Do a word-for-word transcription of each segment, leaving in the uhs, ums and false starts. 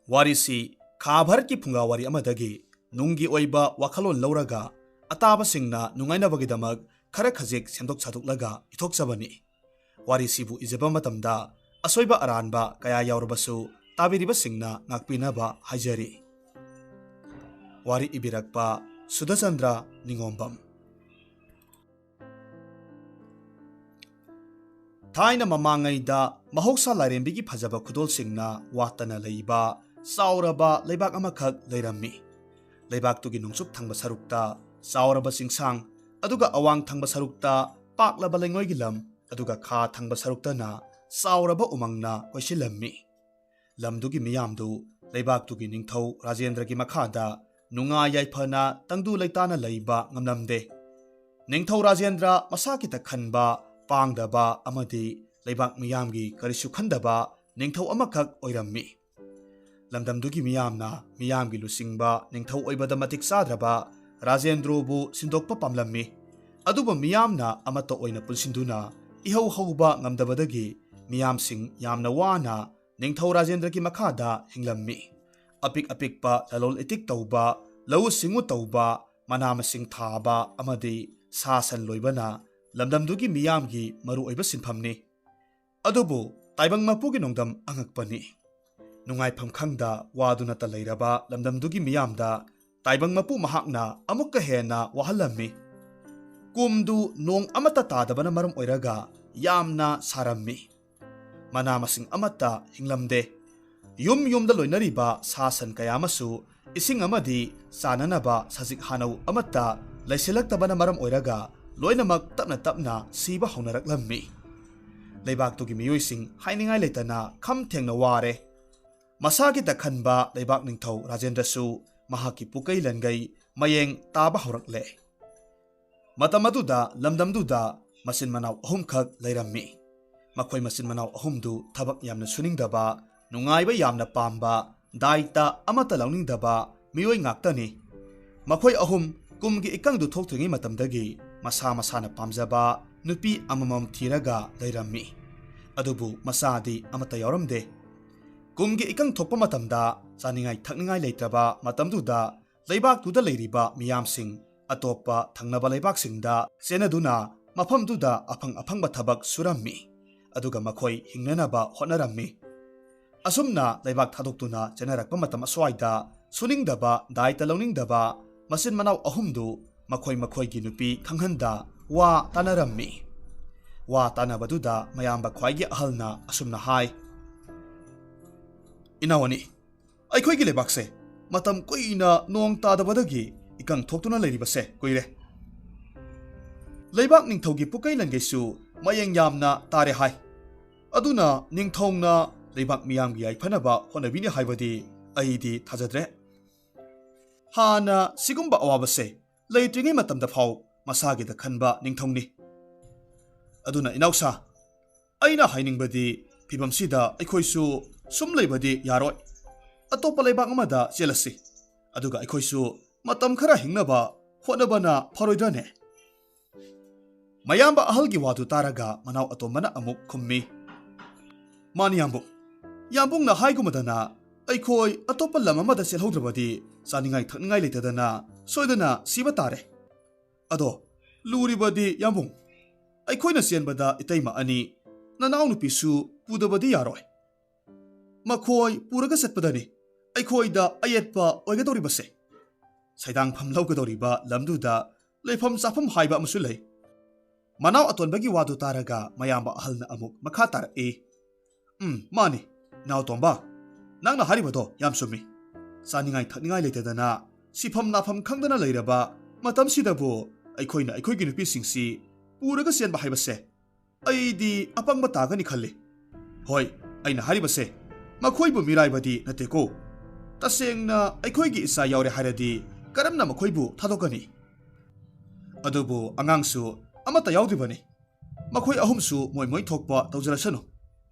ꯋꯥꯔꯤꯁꯤ ꯈꯥ ꯚꯥꯔꯠꯀꯤ ꯐꯨꯡꯒꯥ ꯋꯥꯔꯤ ꯑꯃꯗꯒꯤ ꯅꯨꯡꯒꯤ ꯑꯣꯏꯕ ꯋꯥꯈꯜꯂꯣꯟ ꯂꯧꯔꯒ ꯑꯇꯥꯕꯁꯤꯡꯅ ꯅꯨꯡꯉꯥꯏꯅꯕꯒꯤꯗꯃꯛ ꯈꯔ ꯈꯖꯤꯛ ꯁꯦꯝꯗꯣꯛ ꯁꯥꯗꯣꯛꯂꯒ ꯏꯊꯣꯛꯆꯕꯅꯤ꯫ ꯋꯥꯔꯤꯁꯤꯕꯨ ꯏꯖꯕ ꯃꯇꯝꯗ ꯑꯁꯣꯏꯕ ꯑꯔꯥꯟꯕ ꯀꯌꯥ ꯌꯥꯎꯔꯕꯁꯨ ꯇꯥꯕꯤꯔꯤꯕꯁꯤꯡꯅ ꯉꯥꯛꯄꯤꯅꯕ ꯍꯥꯏꯖꯔꯤ꯫ ꯋꯥꯔꯤ ꯏꯕꯤꯔꯛꯄ ꯁꯨꯗꯆꯟꯗ꯭ꯔ ꯅꯤꯉꯣꯝꯕꯝ꯫ ꯊꯥꯏꯅ ꯃꯃꯥꯡꯉꯩꯗ ꯃꯍꯧꯁꯥ ꯂꯥꯏꯔꯦꯝꯕꯤꯒꯤ ꯐꯖꯕ ꯈꯨꯗꯣꯜꯁꯤꯡꯅ ꯋꯥꯠꯇꯅ ꯂꯩꯕ ꯆꯥꯎꯔꯕ ꯂꯩꯕꯥꯛ ꯑꯃꯈꯛ ꯂꯩꯔꯝꯃꯤ꯫ ꯂꯩꯕꯥꯛꯇꯨꯒꯤ ꯅꯣꯡꯆꯨꯞ ꯊꯪꯕ ꯁꯔꯨꯛꯇ ꯆꯥꯎꯔꯕ ꯆꯤꯡꯁꯥꯡ, ꯑꯗꯨꯒ ꯑꯋꯥꯡ ꯊꯪꯕ ꯁꯔꯨꯛꯇ ꯄꯥꯛꯂꯕ ꯂꯩꯉꯣꯏꯒꯤ ꯂꯝ, ꯑꯗꯨꯒ ꯈꯥ ꯊꯪꯕ ꯁꯔꯨꯛꯇꯅ ꯆꯥꯎꯔꯕ ꯎꯃꯪꯅ ꯀꯣꯏꯁꯤꯜꯂꯝꯃꯤ꯫ ꯂꯝꯗꯨꯒꯤ ꯃꯤꯌꯥꯝꯗꯨ ꯂꯩꯕꯥꯛꯇꯨꯒꯤ ꯅꯤꯡꯊꯧ ꯔꯥꯖꯦꯟꯗ꯭ꯔꯒꯤ ꯃꯈꯥꯗ ꯅꯨꯡꯉꯥꯏ ꯌꯥꯏꯐꯅ ꯇꯪꯗꯨ ꯂꯩꯇꯥꯅ ꯂꯩꯕ ꯉꯝꯂꯝꯗꯦ꯫ ꯅꯤꯡꯊꯧ ꯔꯥꯖꯦꯟꯗ꯭ꯔ ꯃꯁꯥ ꯈꯤꯇ ꯈꯟꯕ, ꯄꯥꯡꯗꯕ ꯑꯃꯗꯤ ꯂꯩꯕꯥꯛ ꯃꯤꯌꯥꯝꯒꯤ ꯀꯔꯤꯁꯨ ꯈꯟꯗꯕ ꯅꯤꯡꯊꯧ ꯑꯃꯈꯛ ꯑꯣꯏꯔꯝꯃꯤ꯫ ꯂꯝꯗꯝꯗꯨꯒꯤ ꯃꯤꯌꯥꯝꯅ ꯃꯤꯌꯥꯝꯒꯤ ꯂꯨꯆꯤꯡꯕ ꯅꯤꯡꯊꯧ ꯑꯣꯏꯕꯗ ꯃꯇꯤꯛ ꯆꯥꯗ꯭ꯔꯕ ꯔꯥꯖꯦꯟꯗ꯭ꯔꯣꯕꯨ ꯁꯤꯟꯗꯣꯛꯄ ꯄꯥꯝꯂꯝꯃꯤ꯫ ꯑꯗꯨꯕꯨ ꯃꯤꯌꯥꯝꯅ ꯑꯃꯠꯇ ꯑꯣꯏꯅ ꯄꯨꯟꯁꯤꯟꯗꯨꯅ ꯏꯍꯧ ꯍꯧꯕ ꯉꯝꯗꯕꯗꯒꯤ ꯃꯤꯌꯥꯝꯁꯤꯡ ꯌꯥꯝꯅ ꯋꯥꯅ ꯅꯤꯡꯊꯧ ꯔꯥꯖꯦꯟꯗ꯭ꯔꯒꯤ ꯃꯈꯥꯗ ꯍꯤꯡꯂꯝꯃꯤ꯫ ꯑꯄꯤꯛ ꯑꯄꯤꯛꯄ ꯂꯂꯣꯜ ꯏꯇꯤꯛ ꯇꯧꯕ, ꯂꯧꯎ ꯁꯤꯡꯎ ꯇꯧꯕ, ꯃꯅꯥ ꯃꯁꯤꯡ ꯊꯥꯕ ꯑꯃꯗꯤ ꯁꯥ ꯁꯟ ꯂꯣꯏꯕꯅ ꯂꯝꯗꯝꯗꯨꯒꯤ ꯃꯤꯌꯥꯝꯒꯤ ꯃꯔꯨꯑꯣꯏꯕ ꯁꯤꯟꯐꯝꯅꯤ꯫ ꯑꯗꯨꯕꯨ ꯇꯥꯏꯕꯪ ꯃꯄꯨꯒꯤ ꯅꯣꯡꯗꯝ ꯑꯉꯛꯄꯅꯤ꯫ ꯅꯨꯡꯉꯥꯏꯐꯝ ꯈꯪꯗ ꯋꯥꯗꯨꯅꯇ ꯂꯩꯔꯕ ꯂꯝꯗꯝꯗꯨꯒꯤ ꯃꯤꯌꯥꯝꯗ ꯇꯥꯏꯕꯪ ꯃꯄꯨ ꯃꯍꯥꯛꯅ ꯑꯃꯨꯛꯀ ꯍꯦꯟꯅ ꯋꯥꯍꯜꯂꯝꯃꯤ꯫ ꯀꯨꯝꯗꯨ ꯅꯣꯡ ꯑꯃꯠꯇ ꯇꯥꯗꯕꯅ ꯃꯔꯝ ꯑꯣꯏꯔꯒ ꯌꯥꯝꯅ ꯁꯥꯔꯝꯃꯤ꯫ ꯃꯅꯥ ꯃꯁꯤꯡ ꯑꯃꯠꯇ ꯍꯤꯡꯂꯝꯗꯦ꯫ ꯌꯨꯝ ꯌꯨꯝꯗ ꯂꯣꯏꯅꯔꯤꯕ ꯁꯥ ꯁꯟ ꯀꯌꯥ ꯑꯃꯁꯨ ꯏꯁꯤꯡ ꯑꯃꯗꯤ ꯆꯥꯅꯅꯕ ꯁꯖꯤꯛ ꯍꯥꯅꯧ ꯑꯃꯠꯇ ꯂꯩꯁꯤꯜꯂꯛꯇꯕꯅ ꯃꯔꯝ ꯑꯣꯏꯔꯒ ꯂꯣꯏꯅꯃꯛ ꯇꯞꯅ ꯇꯞꯅ ꯁꯤꯕ ꯍꯧꯅꯔꯛꯂꯝꯃꯤ꯫ ꯂꯩꯕꯥꯛꯇꯨꯒꯤ ꯃꯤꯑꯣꯏꯁꯤꯡ ꯍꯥꯏꯅꯤꯡꯉꯥꯏ ꯂꯩꯇꯅ ꯈꯝ ꯊꯦꯡꯅ ꯋꯥꯔꯦ꯫ ꯃꯁꯥꯒꯤꯇ ꯈꯟꯕ ꯂꯩꯕꯥꯛ ꯅꯤꯡꯊꯧ ꯔꯥꯖꯦꯟꯗ꯭ꯔꯁꯨ ꯃꯍꯥꯛꯀꯤ ꯄꯨꯀꯩ ꯂꯟꯒꯩ ꯃꯌꯦꯡ ꯇꯥꯕ ꯍꯧꯔꯛꯂꯦ꯫ ꯃꯇꯝ ꯑꯗꯨꯗ ꯂꯝꯗꯝꯗꯨꯗ ꯃꯆꯤꯟ ꯃꯅꯥꯎ ꯑꯍꯨꯝꯈꯛ ꯂꯩꯔꯝꯃꯤ꯫ ꯃꯈꯣꯏ ꯃꯆꯤꯟ ꯃꯅꯥꯎ ꯑꯍꯨꯝꯗꯨ ꯊꯕꯛ ꯌꯥꯝꯅ ꯁꯨꯅꯤꯡꯗꯕ, ꯅꯨꯡꯉꯥꯏꯕ ꯌꯥꯝꯅ ꯄꯥꯝꯕ, ꯗꯥꯏꯇ ꯑꯃꯠꯇ ꯂꯧꯅꯤꯡꯗꯕ ꯃꯤꯑꯣꯏ ꯉꯥꯛꯇꯅꯤ꯫ ꯃꯈꯣꯏ ꯑꯍꯨꯝ ꯀꯨꯝꯒꯤ ꯏꯀꯪꯗꯨ ꯊꯣꯛꯇ꯭ꯔꯤꯉꯩ ꯃꯇꯝꯗꯒꯤ ꯃꯁꯥ ꯃꯁꯥꯅ ꯄꯥꯝꯖꯕ ꯅꯨꯄꯤ ꯑꯃꯃꯝ ꯊꯤꯔꯒ ꯂꯩꯔꯝꯃꯤ꯫ ꯑꯗꯨꯕꯨ ꯃꯆꯥꯗꯤ ꯑꯃꯠꯇ ꯌꯥꯎꯔꯝꯗꯦ꯫ ꯀꯨꯝꯒꯤ ꯏꯀꯪ ꯊꯣꯛꯄ ꯃꯇꯝꯗ ꯆꯥꯅꯤꯡꯉꯥꯏ ꯊꯛꯅꯤꯡꯉꯥꯏ ꯂꯩꯇ꯭ꯔꯕ ꯃꯇꯝꯗꯨꯗ ꯂꯩꯕꯥꯛꯇꯨꯗ ꯂꯩꯔꯤꯕ ꯃꯤꯌꯥꯝꯁꯤꯡ ꯑꯇꯣꯞꯄ ꯊꯪꯅꯕ ꯂꯩꯕꯥꯛꯁꯤꯡꯗ ꯆꯦꯟꯅꯗꯨꯅ ꯃꯐꯝꯗꯨꯗ ꯑꯐꯪ ꯑꯐꯪꯕ ꯊꯕꯛ ꯁꯨꯔꯝꯃꯤ꯫ ꯑꯗꯨꯒ ꯃꯈꯣꯏ ꯍꯤꯡꯅꯅꯕ ꯍꯣꯠꯅꯔꯝꯃꯤ꯫ ꯑꯁꯨꯝꯅ ꯂꯩꯕꯥꯛ ꯊꯥꯗꯣꯛꯇꯨꯅ ꯆꯦꯟꯅꯔꯛꯄ ꯃꯇꯝ ꯑꯁ꯭ꯋꯥꯏꯗ ꯁꯨꯅꯤꯡꯗꯕ, ꯗꯥꯏꯇ ꯂꯧꯅꯤꯡꯗꯕ ꯃꯆꯤꯟ ꯃꯅꯥꯎ ꯑꯍꯨꯝꯗꯨ ꯃꯈꯣꯏ ꯃꯈꯣꯏꯒꯤ ꯅꯨꯄꯤ ꯈꯪꯍꯟꯗ ꯋꯥ ꯇꯥꯅꯔꯝꯃꯤ꯫ ꯋꯥ ꯇꯥꯅꯕꯗꯨꯗ ꯃꯌꯥꯝꯕ ꯈ꯭ꯋꯥꯏꯒꯤ ꯑꯍꯜꯅ ꯑꯁꯨꯝꯅ ꯍꯥꯏ, "ꯏꯅꯥꯎ ꯑꯅꯤ, ꯑꯩꯈꯣꯏꯒꯤ ꯂꯩꯕꯥꯛꯁꯦ ꯃꯇꯝ ꯀꯨꯏꯅ ꯅꯣꯡ ꯇꯥꯗꯕꯗꯒꯤ ꯏꯀꯪ ꯊꯣꯛꯇꯨꯅ ꯂꯩꯔꯤꯕꯁꯦ ꯀꯨꯏꯔꯦ꯫ ꯂꯩꯕꯥꯛ ꯅꯤꯡꯊꯧꯒꯤ ꯄꯨꯀꯩ ꯂꯟꯒꯩꯁꯨ ꯃꯌꯦꯡ ꯌꯥꯝꯅ ꯇꯥꯔꯦ ꯍꯥꯏ꯫ ꯑꯗꯨꯅ ꯅꯤꯡꯊꯧꯅ ꯂꯩꯕꯥꯛ ꯃꯤꯌꯥꯝꯒꯤ ꯌꯥꯏꯐꯅꯕ ꯍꯣꯠꯅꯕꯤꯅꯤ ꯍꯥꯏꯕꯗꯤ ꯑꯩꯗꯤ ꯊꯥꯖꯗ꯭ꯔꯦ꯫ ꯍꯥꯟꯅ ꯁꯤꯒꯨꯝꯕ ꯑꯋꯥꯕꯁꯦ ꯂꯩꯇ꯭ꯔꯤꯉꯩ ꯃꯇꯝꯗ ꯐꯥꯎ ꯃꯁꯥꯒꯤꯗ ꯈꯟꯕ ꯅꯤꯡꯊꯧꯅꯤ꯫ ꯑꯗꯨꯅ ꯏꯅꯥꯎꯁꯥ, ꯑꯩꯅ ꯍꯥꯏꯅꯤꯡꯕꯗꯤ ꯐꯤꯕꯝꯁꯤꯗ ꯑꯩꯈꯣꯏꯁꯨ ꯁꯨꯝ ꯂꯩꯕꯗꯤ ꯌꯥꯔꯣꯏ꯫ ꯑꯇꯣꯞꯄ ꯂꯩꯕꯥꯛ ꯑꯃꯗ ꯆꯦꯜꯂꯁꯤ꯫ ꯑꯗꯨꯒ ꯑꯩꯈꯣꯏꯁꯨ ꯃꯇꯝ ꯈꯔ ꯍꯤꯡꯅꯕ ꯍꯣꯠꯅꯕꯅ ꯐꯔꯣꯏꯗ꯭ꯔꯅꯦ?" ꯃꯌꯥꯝꯕ ꯑꯍꯜꯒꯤ ꯋꯥꯗꯨ ꯇꯥꯔꯒ ꯃꯅꯥꯎ ꯑꯇꯣꯝꯕꯅ ꯑꯃꯨꯛ ꯈꯨꯝꯃꯤ, "ꯃꯥꯅꯤ ꯌꯥꯝꯕꯨꯡ꯫ ꯌꯥꯝꯕꯨꯡꯅ ꯍꯥꯏꯒꯨꯝꯃꯗꯅ ꯑꯩꯈꯣꯏ ꯑꯇꯣꯞꯄ ꯂꯝ ꯑꯃꯗ ꯆꯦꯜꯍꯧꯗ꯭ꯔꯕꯗꯤ ꯆꯥꯅꯤꯡꯉꯥꯏ ꯊꯛꯅꯤꯡꯉꯥꯏ ꯂꯩꯇꯗꯅ ꯁꯣꯏꯗꯅ ꯁꯤꯕ ꯇꯥꯔꯦ꯫ ꯑꯗꯣ ꯂꯨꯔꯤꯕꯗꯤ ꯌꯥꯝꯕꯨꯡ, ꯑꯩꯈꯣꯏꯅ ꯆꯦꯟꯕꯗ ꯏꯇꯩꯃ ꯑꯅꯤ, ꯅꯅꯥꯎꯅꯨꯄꯤꯁꯨ ꯄꯨꯗꯕꯗꯤ ꯌꯥꯔꯣꯏ꯫ ꯃꯈꯣꯏ ꯄꯨꯔꯒ ꯆꯠꯄꯗꯅꯤ ꯑꯩꯈꯣꯏꯗ ꯑꯌꯦꯠꯄ ꯑꯣꯏꯒꯗꯧꯔꯤꯕꯁꯦ꯫ ꯁꯩꯗꯥꯡꯐꯝ ꯂꯧꯒꯗꯧꯔꯤꯕ ꯂꯝꯗꯨꯗ ꯂꯩꯐꯝ ꯆꯥꯐꯝ ꯍꯥꯏꯕ ꯑꯃꯁꯨ ꯂꯩ꯫" ꯃꯅꯥꯎ ꯑꯇꯣꯟꯕꯒꯤ ꯋꯥꯗꯨ ꯇꯥꯔꯒ ꯃꯌꯥꯝꯕ ꯑꯍꯜꯅ ꯑꯃꯨꯛ ꯃꯈꯥ ꯇꯥꯔꯛꯏ, "ꯎꯝ, ꯃꯥꯅꯤ, ꯏꯅꯥꯎ ꯇꯣꯝꯕ, ꯅꯪꯅ ꯍꯥꯏꯔꯤꯕꯗꯣ ꯌꯥꯝ ꯆꯨꯝꯃꯤ꯫ ꯆꯥꯅꯤꯡꯉꯥꯏ ꯊꯛꯅꯤꯡꯉꯥꯏ ꯂꯩꯇꯗꯅ ꯁꯤꯐꯝ ꯅꯥꯐꯝ ꯈꯪꯗꯅ ꯂꯩꯔꯕ ꯃꯇꯝꯁꯤꯗꯕꯨ ꯑꯩꯈꯣꯏꯅ ꯑꯩꯈꯣꯏꯒꯤ ꯅꯨꯄꯤꯁꯤꯡꯁꯤ ꯄꯨꯔꯒ ꯆꯦꯟꯕ ꯍꯥꯏꯕꯁꯦ ꯑꯩꯗꯤ ꯑꯄꯪꯕ ꯇꯥꯒꯅꯤ ꯈꯜꯂꯤ꯫ ꯍꯣꯏ, ꯑꯩꯅ ꯍꯥꯏꯔꯤꯕꯁꯦ ꯃꯈꯣꯏꯕꯨ ꯃꯤꯔꯥꯏꯕꯗꯤ ꯅꯠꯇꯦꯀꯣ꯫ ꯇꯁꯦꯡꯅ ꯑꯩꯈꯣꯏꯒꯤ ꯏꯆꯥ ꯌꯥꯎꯔꯦ ꯍꯥꯏꯔꯗꯤ ꯀꯔꯝꯅ ꯃꯈꯣꯏꯕꯨ ꯊꯥꯗꯣꯛꯀꯅꯤ? ꯑꯗꯨꯕꯨ ꯑꯉꯥꯡꯁꯨ ꯑꯃꯠꯇ ꯌꯥꯎꯗ꯭ꯔꯤꯕꯅꯤ꯫ ꯃꯈꯣꯏ ꯑꯍꯨꯝꯁꯨ ꯃꯣꯏ ꯃꯣꯏ ꯊꯣꯛꯄ ꯇꯧꯖꯔꯁꯅꯨ꯫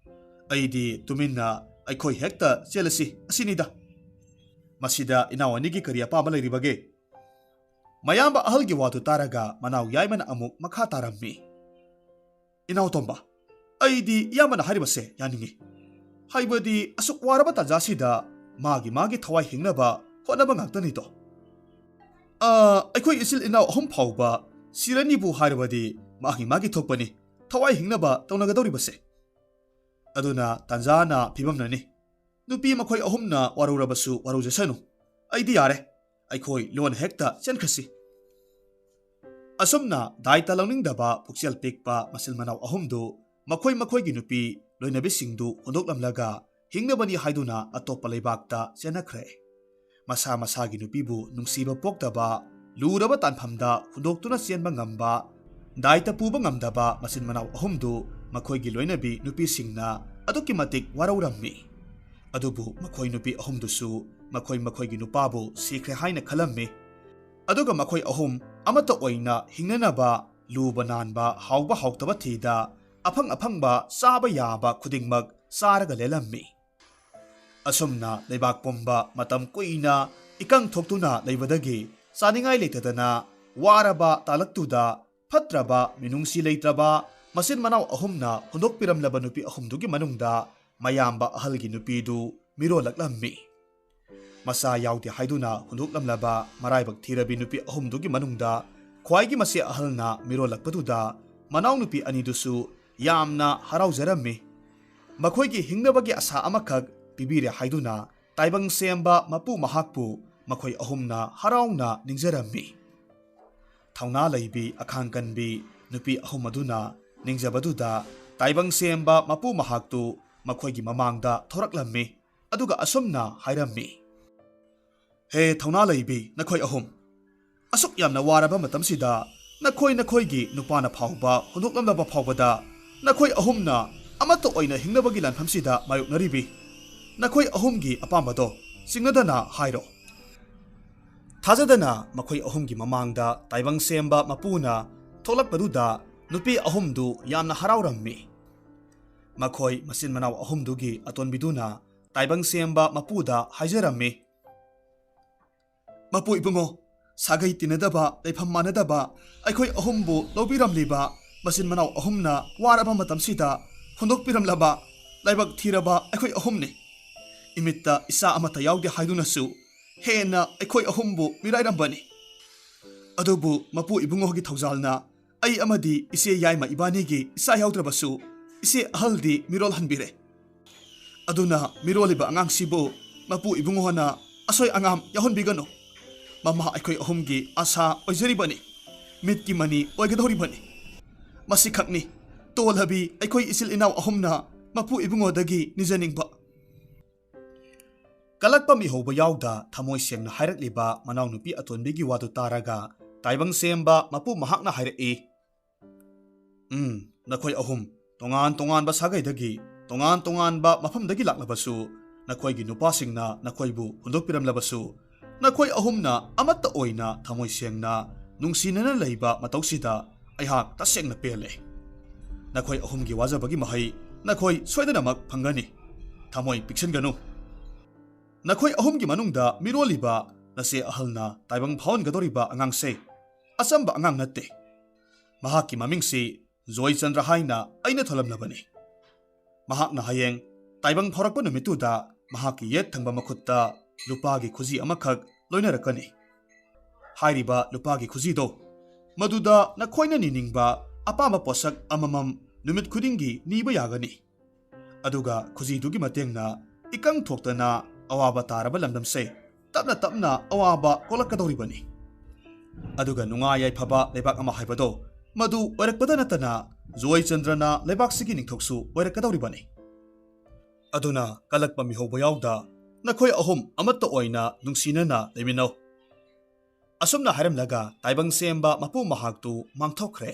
ꯑꯩꯗꯤ ꯇꯨꯃꯤꯟꯅ ꯑꯩꯈꯣꯏ ꯍꯦꯛꯇ ꯆꯦꯜꯂꯁꯤ ꯑꯁꯤꯅꯤꯗ꯫ ꯃꯁꯤꯗ ꯏꯅꯥꯎ ꯑꯅꯤꯒꯤ ꯀꯔꯤ ꯑꯄꯥꯝꯕ ꯂꯩꯔꯤꯕꯒꯦ?" ꯃꯌꯥꯝꯕ ꯑꯍꯜꯒꯤ ꯋꯥꯗꯨ ꯇꯥꯔꯒ ꯃꯅꯥꯎ ꯌꯥꯏꯃꯅ ꯑꯃꯨꯛ ꯃꯈꯥ ꯇꯥꯔꯝꯃꯤ, "ꯏꯅꯥꯎ ꯇꯣꯝꯕ, ꯑꯩꯗꯤ ꯏꯌꯥꯝꯕꯅ ꯍꯥꯏꯔꯤꯕꯁꯦ ꯌꯥꯅꯤꯡꯉꯤ꯫ ꯍꯥꯏꯕꯗꯤ ꯑꯁꯨꯛ ꯋꯥꯔꯕ ꯇꯥꯟꯖꯥꯁꯤꯗ ꯃꯥꯒꯤ ꯃꯥꯒꯤ ꯊꯋꯥꯏ ꯍꯤꯡꯅꯕ ꯍꯣꯠꯅꯕ ꯉꯥꯛꯇꯅꯤꯗꯣ꯫ ꯑ, ꯑꯩꯈꯣꯏ ꯏꯆꯤꯜ ꯏꯅꯥꯎ ꯑꯍꯨꯝ ꯐꯥꯎꯕ ꯁꯤꯔꯅꯤꯕꯨ ꯍꯥꯏꯔꯕꯗꯤ ꯃꯥꯒꯤ ꯃꯥꯒꯤ ꯊꯣꯛꯄꯅꯤ ꯊꯋꯥꯏ ꯍꯤꯡꯅꯕ ꯇꯧꯅꯒꯗꯧꯔꯤꯕꯁꯦ꯫ ꯑꯗꯨꯅ ꯇꯥꯟꯖꯥꯅ ꯐꯤꯕꯝꯅꯅꯤ꯫ ꯅꯨꯄꯤ ꯃꯈꯣꯏ ꯑꯍꯨꯝꯅ ꯋꯥꯔꯧꯔꯕꯁꯨ ꯋꯥꯔꯧꯖꯁꯅꯨ꯫ ꯑꯩꯗꯤ ꯌꯥꯔꯦ꯫ ꯑꯩꯈꯣꯏ ꯂꯣꯟ ꯍꯦꯛꯇ ꯆꯦꯟꯈ꯭ꯔꯁꯤ"꯫ ꯑꯁꯨꯝꯅ ꯗꯥꯏꯇ ꯂꯧꯅꯤꯡꯗꯕ ꯄꯨꯛꯆꯦꯜ ꯄꯤꯛꯄ ꯃꯆꯤꯟ ꯃꯅꯥꯎ ꯑꯍꯨꯝꯗꯨ ꯃꯈꯣꯏ ꯃꯈꯣꯏꯒꯤ ꯅꯨꯄꯤ ꯂꯣꯏꯅꯕꯤꯁꯤꯡꯗꯨ ꯍꯨꯟꯗꯣꯛꯂꯝꯂꯒ ꯍꯤꯡꯅꯕꯅꯤ ꯍꯥꯏꯗꯨꯅ ꯑꯇꯣꯞꯄ ꯂꯩꯕꯥꯛꯇ ꯆꯦꯟꯅꯈ꯭ꯔꯦ꯫ ꯃꯁꯥ ꯃꯁꯥꯒꯤ ꯅꯨꯄꯤꯕꯨ ꯅꯨꯡꯁꯤꯕ ꯄꯣꯛꯇꯕ, ꯂꯨꯔꯕ ꯇꯥꯟꯐꯝꯗ ꯍꯨꯟꯗꯣꯛꯇꯨꯅ ꯆꯦꯟꯕ ꯉꯝꯕ, ꯗꯥꯏꯇ ꯄꯨꯕ ꯉꯝꯗꯕ ꯃꯆꯤꯟ ꯃꯅꯥꯎ ꯑꯍꯨꯝꯗꯨ ꯃꯈꯣꯏꯒꯤ ꯂꯣꯏꯅꯕꯤ ꯅꯨꯄꯤꯁꯤꯡꯅ ꯑꯗꯨꯛꯀꯤ ꯃꯇꯤꯛ ꯋꯥꯔꯧꯔꯝꯃꯤ꯫ ꯑꯗꯨꯕꯨ ꯃꯈꯣꯏ ꯅꯨꯄꯤ ꯑꯍꯨꯝꯗꯨꯁꯨ ꯃꯈꯣꯏ ꯃꯈꯣꯏꯒꯤ ꯅꯨꯄꯥꯕꯨ ꯁꯤꯈ꯭ꯔꯦ ꯍꯥꯏꯅ ꯈꯜꯂꯝꯃꯤ꯫ ꯑꯗꯨꯒ ꯃꯈꯣꯏ ꯑꯍꯨꯝ ꯑꯃꯠꯇ ꯑꯣꯏꯅ ꯍꯤꯡꯅꯅꯕ ꯂꯨꯕ ꯅꯥꯟꯕ, ꯍꯥꯎꯕ ꯍꯥꯎꯇꯕ ꯊꯤꯗ, ꯑꯐꯪ ꯑꯐꯪꯕ ꯆꯥꯕ ꯌꯥꯕ ꯈꯨꯗꯤꯡꯃꯛ ꯆꯥꯔꯒ ꯂꯦꯜꯂꯝꯃꯤ꯫ ꯑꯁꯨꯝꯅ ꯂꯩꯕꯥꯛ ꯄꯨꯝꯕ ꯃꯇꯝ ꯀꯨꯏꯅ ꯏꯀꯪ ꯊꯣꯛꯇꯨꯅ ꯂꯩꯕꯗꯒꯤ ꯆꯥꯅꯤꯡꯉꯥꯏ ꯂꯩꯇꯗꯅ ꯋꯥꯔꯕ ꯇꯥꯂꯛꯇꯨꯗ ꯐꯠꯇ꯭ꯔꯕ, ꯃꯤꯅꯨꯡꯁꯤ ꯂꯩꯇ꯭ꯔꯕ ꯃꯆꯤꯟ ꯃꯅꯥꯎ ꯑꯍꯨꯝꯅ ꯍꯨꯟꯗꯣꯛꯄꯤꯔꯝꯂꯕ ꯅꯨꯄꯤ ꯑꯍꯨꯝꯗꯨꯒꯤ ꯃꯅꯨꯡꯗ ꯃꯌꯥꯝꯕ ꯑꯍꯜꯒꯤ ꯅꯨꯄꯤꯗꯨ ꯃꯤꯔꯣꯜꯂꯛꯂꯝꯃꯤ꯫ ꯃꯆꯥ ꯌꯥꯎꯗꯦ ꯍꯥꯏꯗꯨꯅ ꯍꯨꯟꯗꯣꯛꯂꯝꯂꯕ ꯃꯔꯥꯏꯕꯛ ꯊꯤꯔꯕꯤ ꯅꯨꯄꯤ ꯑꯍꯨꯝꯗꯨꯒꯤ ꯃꯅꯨꯡꯗ ꯈ꯭ꯋꯥꯏꯒꯤ ꯃꯆꯦ ꯑꯍꯜꯅ ꯃꯤꯔꯣꯜꯂꯛꯄꯗꯨꯗ ꯃꯅꯥꯎꯅꯨꯄꯤ ꯑꯅꯤꯗꯨꯁꯨ ꯌꯥꯝꯅ ꯍꯔꯥꯎꯖꯔꯝꯃꯤ꯫ ꯃꯈꯣꯏꯒꯤ ꯍꯤꯡꯅꯕꯒꯤ ꯑꯁꯥ ꯑꯃꯈꯛ ꯄꯤꯕꯤꯔꯦ ꯍꯥꯏꯗꯨꯅ ꯇꯥꯏꯕꯪ ꯁꯦꯝꯕ ꯃꯄꯨ ꯃꯍꯥꯛꯄꯨ ꯃꯈꯣꯏ ꯑꯍꯨꯝꯅ ꯍꯔꯥꯎꯅ ꯅꯤꯡꯖꯔꯝꯃꯤ꯫ ꯊꯧꯅꯥ ꯂꯩꯕꯤ, ꯑꯈꯥꯡ ꯀꯟꯕꯤ ꯅꯨꯄꯤ ꯑꯍꯨꯝ ꯑꯗꯨꯅ ꯅꯤꯡꯖꯕꯗꯨꯗ ꯇꯥꯏꯕꯪ ꯁꯦꯝꯕ ꯃꯄꯨ ꯃꯍꯥꯛꯇꯨ ꯃꯈꯣꯏꯒꯤ ꯃꯃꯥꯡꯗ ꯊꯣꯔꯛꯂꯝꯃꯤ꯫ ꯑꯗꯨꯒ ꯑꯁꯨꯝꯅ ꯍꯥꯏꯔꯝꯃꯤ, "ꯍꯦ ꯊꯧꯅꯥ ꯂꯩꯕꯤ ꯅꯈꯣꯏ ꯑꯍꯨꯝ, ꯑꯁꯨꯛ ꯌꯥꯝꯅ ꯋꯥꯔꯕ ꯃꯇꯝꯁꯤꯗ ꯅꯈꯣꯏ ꯅꯈꯣꯏꯒꯤ ꯅꯨꯄꯥꯅ ꯐꯥꯎꯕ ꯍꯨꯟꯗꯣꯛꯂꯝꯂꯕ ꯐꯥꯎꯕꯗ ꯅꯈꯣꯏ ꯑꯍꯨꯝꯅ ꯑꯃꯠꯇ ꯑꯣꯏꯅ ꯍꯤꯡꯅꯕꯒꯤ ꯂꯥꯟꯐꯝꯁꯤꯗ ꯃꯥꯌꯣꯛꯅꯔꯤꯕꯤ ꯅꯈꯣꯏ ꯑꯍꯨꯝꯒꯤ ꯑꯄꯥꯝꯕꯗꯣ ꯆꯤꯡꯅꯗꯅ ꯍꯥꯏꯔꯣ"꯫ ꯊꯥꯖꯗꯅ ꯃꯈꯣꯏ ꯑꯍꯨꯝꯒꯤ ꯃꯃꯥꯡꯗ ꯇꯥꯏꯕꯪ ꯁꯦꯝꯕ ꯃꯄꯨꯅ ꯊꯣꯛꯂꯛꯄꯗꯨꯗ ꯅꯨꯄꯤ ꯑꯍꯨꯝꯗꯨ ꯌꯥꯝꯅ ꯍꯔꯥꯎꯔꯝꯃꯤ꯫ ꯃꯈꯣꯏ ꯃꯆꯤꯟ ꯃꯅꯥꯎ ꯑꯍꯨꯝꯗꯨꯒꯤ ꯑꯇꯣꯟꯕꯤꯗꯨꯅ ꯇꯥꯏꯕꯪ ꯁꯦꯝꯕ ꯃꯄꯨꯗ ꯍꯥꯏꯖꯔꯝꯃꯤ, "ꯃꯄꯨ ꯏꯕꯨꯡꯉꯣ, ꯁꯥꯒꯩ ꯇꯤꯟꯅꯗꯕ, ꯂꯩꯐꯝ ꯃꯥꯟꯅꯗꯕ ꯑꯩꯈꯣꯏ ꯑꯍꯨꯝꯕꯨ ꯂꯧꯕꯤꯔꯝꯂꯤꯕ ꯃꯆꯤꯟ ꯃꯅꯥꯎ ꯑꯍꯨꯝꯅ ꯋꯥꯔꯕ ꯃꯇꯝꯁꯤꯗ ꯍꯨꯟꯗꯣꯛꯄꯤꯔꯝꯂꯕ ꯂꯥꯏꯕꯛ ꯊꯤꯔꯕ ꯑꯩꯈꯣꯏ ꯑꯍꯨꯝꯅꯤ꯫ ꯏꯃꯤꯠꯇ ꯏꯆꯥ ꯑꯃꯠꯇ ꯌꯥꯎꯗꯦ ꯍꯥꯏꯗꯨꯅꯁꯨ ꯍꯦꯟꯅ ꯑꯩꯈꯣꯏ ꯑꯍꯨꯝꯕꯨ ꯃꯤꯔꯥꯏꯔꯝꯕꯅꯤ꯫ ꯑꯗꯨꯕꯨ ꯃꯄꯨ ꯏꯕꯨꯡꯉꯣꯒꯤ ꯊꯧꯖꯥꯜꯅ ꯑꯩ ꯑꯃꯗꯤ ꯏꯆꯦ ꯌꯥꯏꯃ ꯏꯕꯥꯅꯤꯒꯤ ꯏꯆꯥ ꯌꯥꯎꯗ꯭ꯔꯕꯁꯨ ꯏꯆꯦ ꯑꯍꯜꯗꯤ ꯃꯤꯔꯣꯜ ꯍꯟꯕꯤꯔꯦ꯫ ꯑꯗꯨꯅ ꯃꯤꯔꯣꯜꯂꯤꯕ ꯑꯉꯥꯡꯁꯤꯕꯨ ꯃꯄꯨ ꯏꯕꯨꯡꯉꯣꯅ ꯑꯁꯣꯏ ꯑꯉꯥꯝ ꯌꯥꯎꯍꯟꯕꯤꯒꯅꯨ꯫ ꯃꯃꯥ ꯑꯩꯈꯣꯏ ꯑꯍꯨꯝꯒꯤ ꯑꯁꯥ ꯑꯣꯏꯖꯔꯤꯕꯅꯤ, ꯃꯤꯠꯀꯤ ꯃꯅꯤ ꯑꯣꯏꯒꯗꯧꯔꯤꯕꯅꯤ꯫ ꯃꯁꯤꯈꯛꯅꯤ ꯇꯣꯜꯂꯕꯤ ꯑꯩꯈꯣꯏ ꯏꯆꯤꯜ ꯏꯅꯥꯎ ꯑꯍꯨꯝꯅ ꯃꯄꯨ ꯏꯕꯨꯡꯉꯣꯗꯒꯤ ꯅꯤꯖꯅꯤꯡꯕ꯫ ꯀꯂꯛꯄ ꯃꯤꯍꯧꯕ ꯌꯥꯎꯗ ꯊꯃꯣꯏ ꯁꯦꯡꯅ ꯍꯥꯏꯔꯛꯂꯤꯕ ꯃꯅꯥꯎꯅꯨꯄꯤ ꯑꯇꯣꯟꯕꯤꯒꯤ ꯋꯥꯗꯨ ꯇꯥꯔꯒ ꯇꯥꯏꯕꯪ ꯁꯦꯝꯕ ꯃꯄꯨ ꯃꯍꯥꯛꯅ ꯍꯥꯏꯔꯛꯏ, "ꯎꯝ, ꯅꯈꯣꯏ ꯑꯍꯨꯝ ꯇꯣꯉꯥꯟ ꯇꯣꯉꯥꯟꯕ ꯁꯥꯒꯩꯗꯒꯤ, ꯇꯣꯉꯥꯟ ꯇꯣꯉꯥꯟꯕ ꯃꯐꯝꯗꯒꯤ ꯂꯥꯛꯂꯕꯁꯨ, ꯅꯈꯣꯏꯒꯤ ꯅꯨꯄꯥꯁꯤꯡꯅ ꯅꯈꯣꯏꯕꯨ ꯍꯨꯟꯗꯣꯛꯄꯤꯔꯝꯂꯕꯁꯨ, ꯅꯈꯣꯏ ꯑꯍꯨꯝꯅ ꯑꯃꯠꯇ ꯑꯣꯏꯅ ꯊꯃꯣꯏ ꯁꯦꯡꯅ ꯅꯨꯡꯁꯤꯅꯅ ꯂꯩꯕ ꯃꯇꯧꯁꯤꯗ ꯑꯩꯍꯥꯛ ꯇꯁꯦꯡꯅ ꯄꯦꯜꯂꯦ꯫ ꯅꯈꯣꯏ ꯑꯍꯨꯝꯒꯤ ꯋꯥꯖꯕꯒꯤ ꯃꯍꯩ ꯅꯈꯣꯏ ꯁꯣꯏꯗꯅꯃꯛ ꯐꯪꯒꯅꯤ꯫ ꯊꯃꯣꯏ ꯄꯤꯛꯁꯤꯟꯒꯅꯨ꯫ ꯅꯈꯣꯏ ꯑꯍꯨꯝꯒꯤ ꯃꯅꯨꯡꯗ ꯃꯤꯔꯣꯜꯂꯤꯕ ꯅꯆꯦ ꯑꯍꯜꯅ ꯇꯥꯏꯕꯪ ꯐꯥꯎꯍꯟꯒꯗꯧꯔꯤꯕ ꯑꯉꯥꯡꯁꯦ ꯑꯆꯝꯕ ꯑꯉꯥꯡ ꯅꯠꯇꯦ꯫ ꯃꯍꯥꯛꯀꯤ ꯃꯃꯤꯡꯁꯤ ꯖꯣꯏꯆꯟꯗ꯭ꯔ ꯍꯥꯏꯅ ꯑꯩꯅ ꯊꯣꯜꯂꯝꯂꯕꯅꯤ꯫ ꯃꯍꯥꯛꯅ ꯍꯌꯦꯡ ꯇꯥꯏꯕꯪ ꯐꯥꯎꯔꯛꯄ ꯅꯨꯃꯤꯠꯇꯨꯗ ꯃꯍꯥꯛꯀꯤ ꯌꯦꯠ ꯊꯪꯕ ꯃꯈꯨꯠꯇ ꯂꯨꯄꯥꯒꯤ ꯈꯨꯖꯤ ꯑꯃꯈꯛ ꯂꯣꯏꯅꯔꯛꯀꯅꯤ꯫ ꯍꯥꯏꯔꯤꯕ ꯂꯨꯄꯥꯒꯤ ꯈꯨꯖꯤꯗꯣ ꯃꯗꯨꯗ ꯅꯈꯣꯏꯅ ꯅꯤꯅꯤꯡꯕ ꯑꯄꯥꯝꯕ ꯄꯣꯠꯁꯛ ꯑꯃꯃꯝ ꯅꯨꯃꯤꯠ ꯈꯨꯗꯤꯡꯒꯤ ꯅꯤꯕ ꯌꯥꯒꯅꯤ꯫ ꯑꯗꯨꯒ ꯈꯨꯖꯤꯗꯨꯒꯤ ꯃꯇꯦꯡꯅ ꯏꯀꯪ ꯊꯣꯛꯇꯅ ꯑꯋꯥꯕ ꯇꯥꯔꯕ ꯂꯝꯗꯝꯁꯦ ꯇꯞꯅ ꯇꯞꯅ ꯑꯋꯥꯕ ꯀꯣꯛꯂꯛꯀꯗꯧꯔꯤꯕꯅꯤ꯫ ꯑꯗꯨꯒ ꯅꯨꯡꯉꯥꯏ ꯌꯥꯏꯐꯕ ꯂꯩꯕꯥꯛ ꯑꯃ ꯍꯥꯏꯕꯗꯣ ꯃꯗꯨ ꯑꯣꯏꯔꯛꯄꯗ ꯅꯠꯇꯅ ꯖꯣꯏꯆꯟꯗ꯭ꯔꯅ ꯂꯩꯕꯥꯛꯁꯤꯒꯤ ꯅꯤꯡꯊꯧꯁꯨ ꯑꯣꯏꯔꯛꯀꯗꯧꯔꯤꯕꯅꯤ꯫ ꯑꯗꯨꯅ ꯀꯂꯛꯄ ꯃꯤꯍꯧꯕ ꯌꯥꯎꯗ ꯅꯈꯣꯏ ꯑꯍꯨꯝ ꯑꯃꯠꯇ ꯑꯣꯏꯅ ꯅꯨꯡꯁꯤꯅꯅ ꯂꯩꯃꯤꯟꯅꯧ꯫" ꯑꯁꯨꯝꯅ ꯍꯥꯏꯔꯝꯂꯒ ꯇꯥꯏꯕꯪ ꯁꯦꯝꯕ ꯃꯄꯨ ꯃꯍꯥꯛꯇꯨ ꯃꯥꯡꯊꯣꯛꯈ꯭ꯔꯦ꯫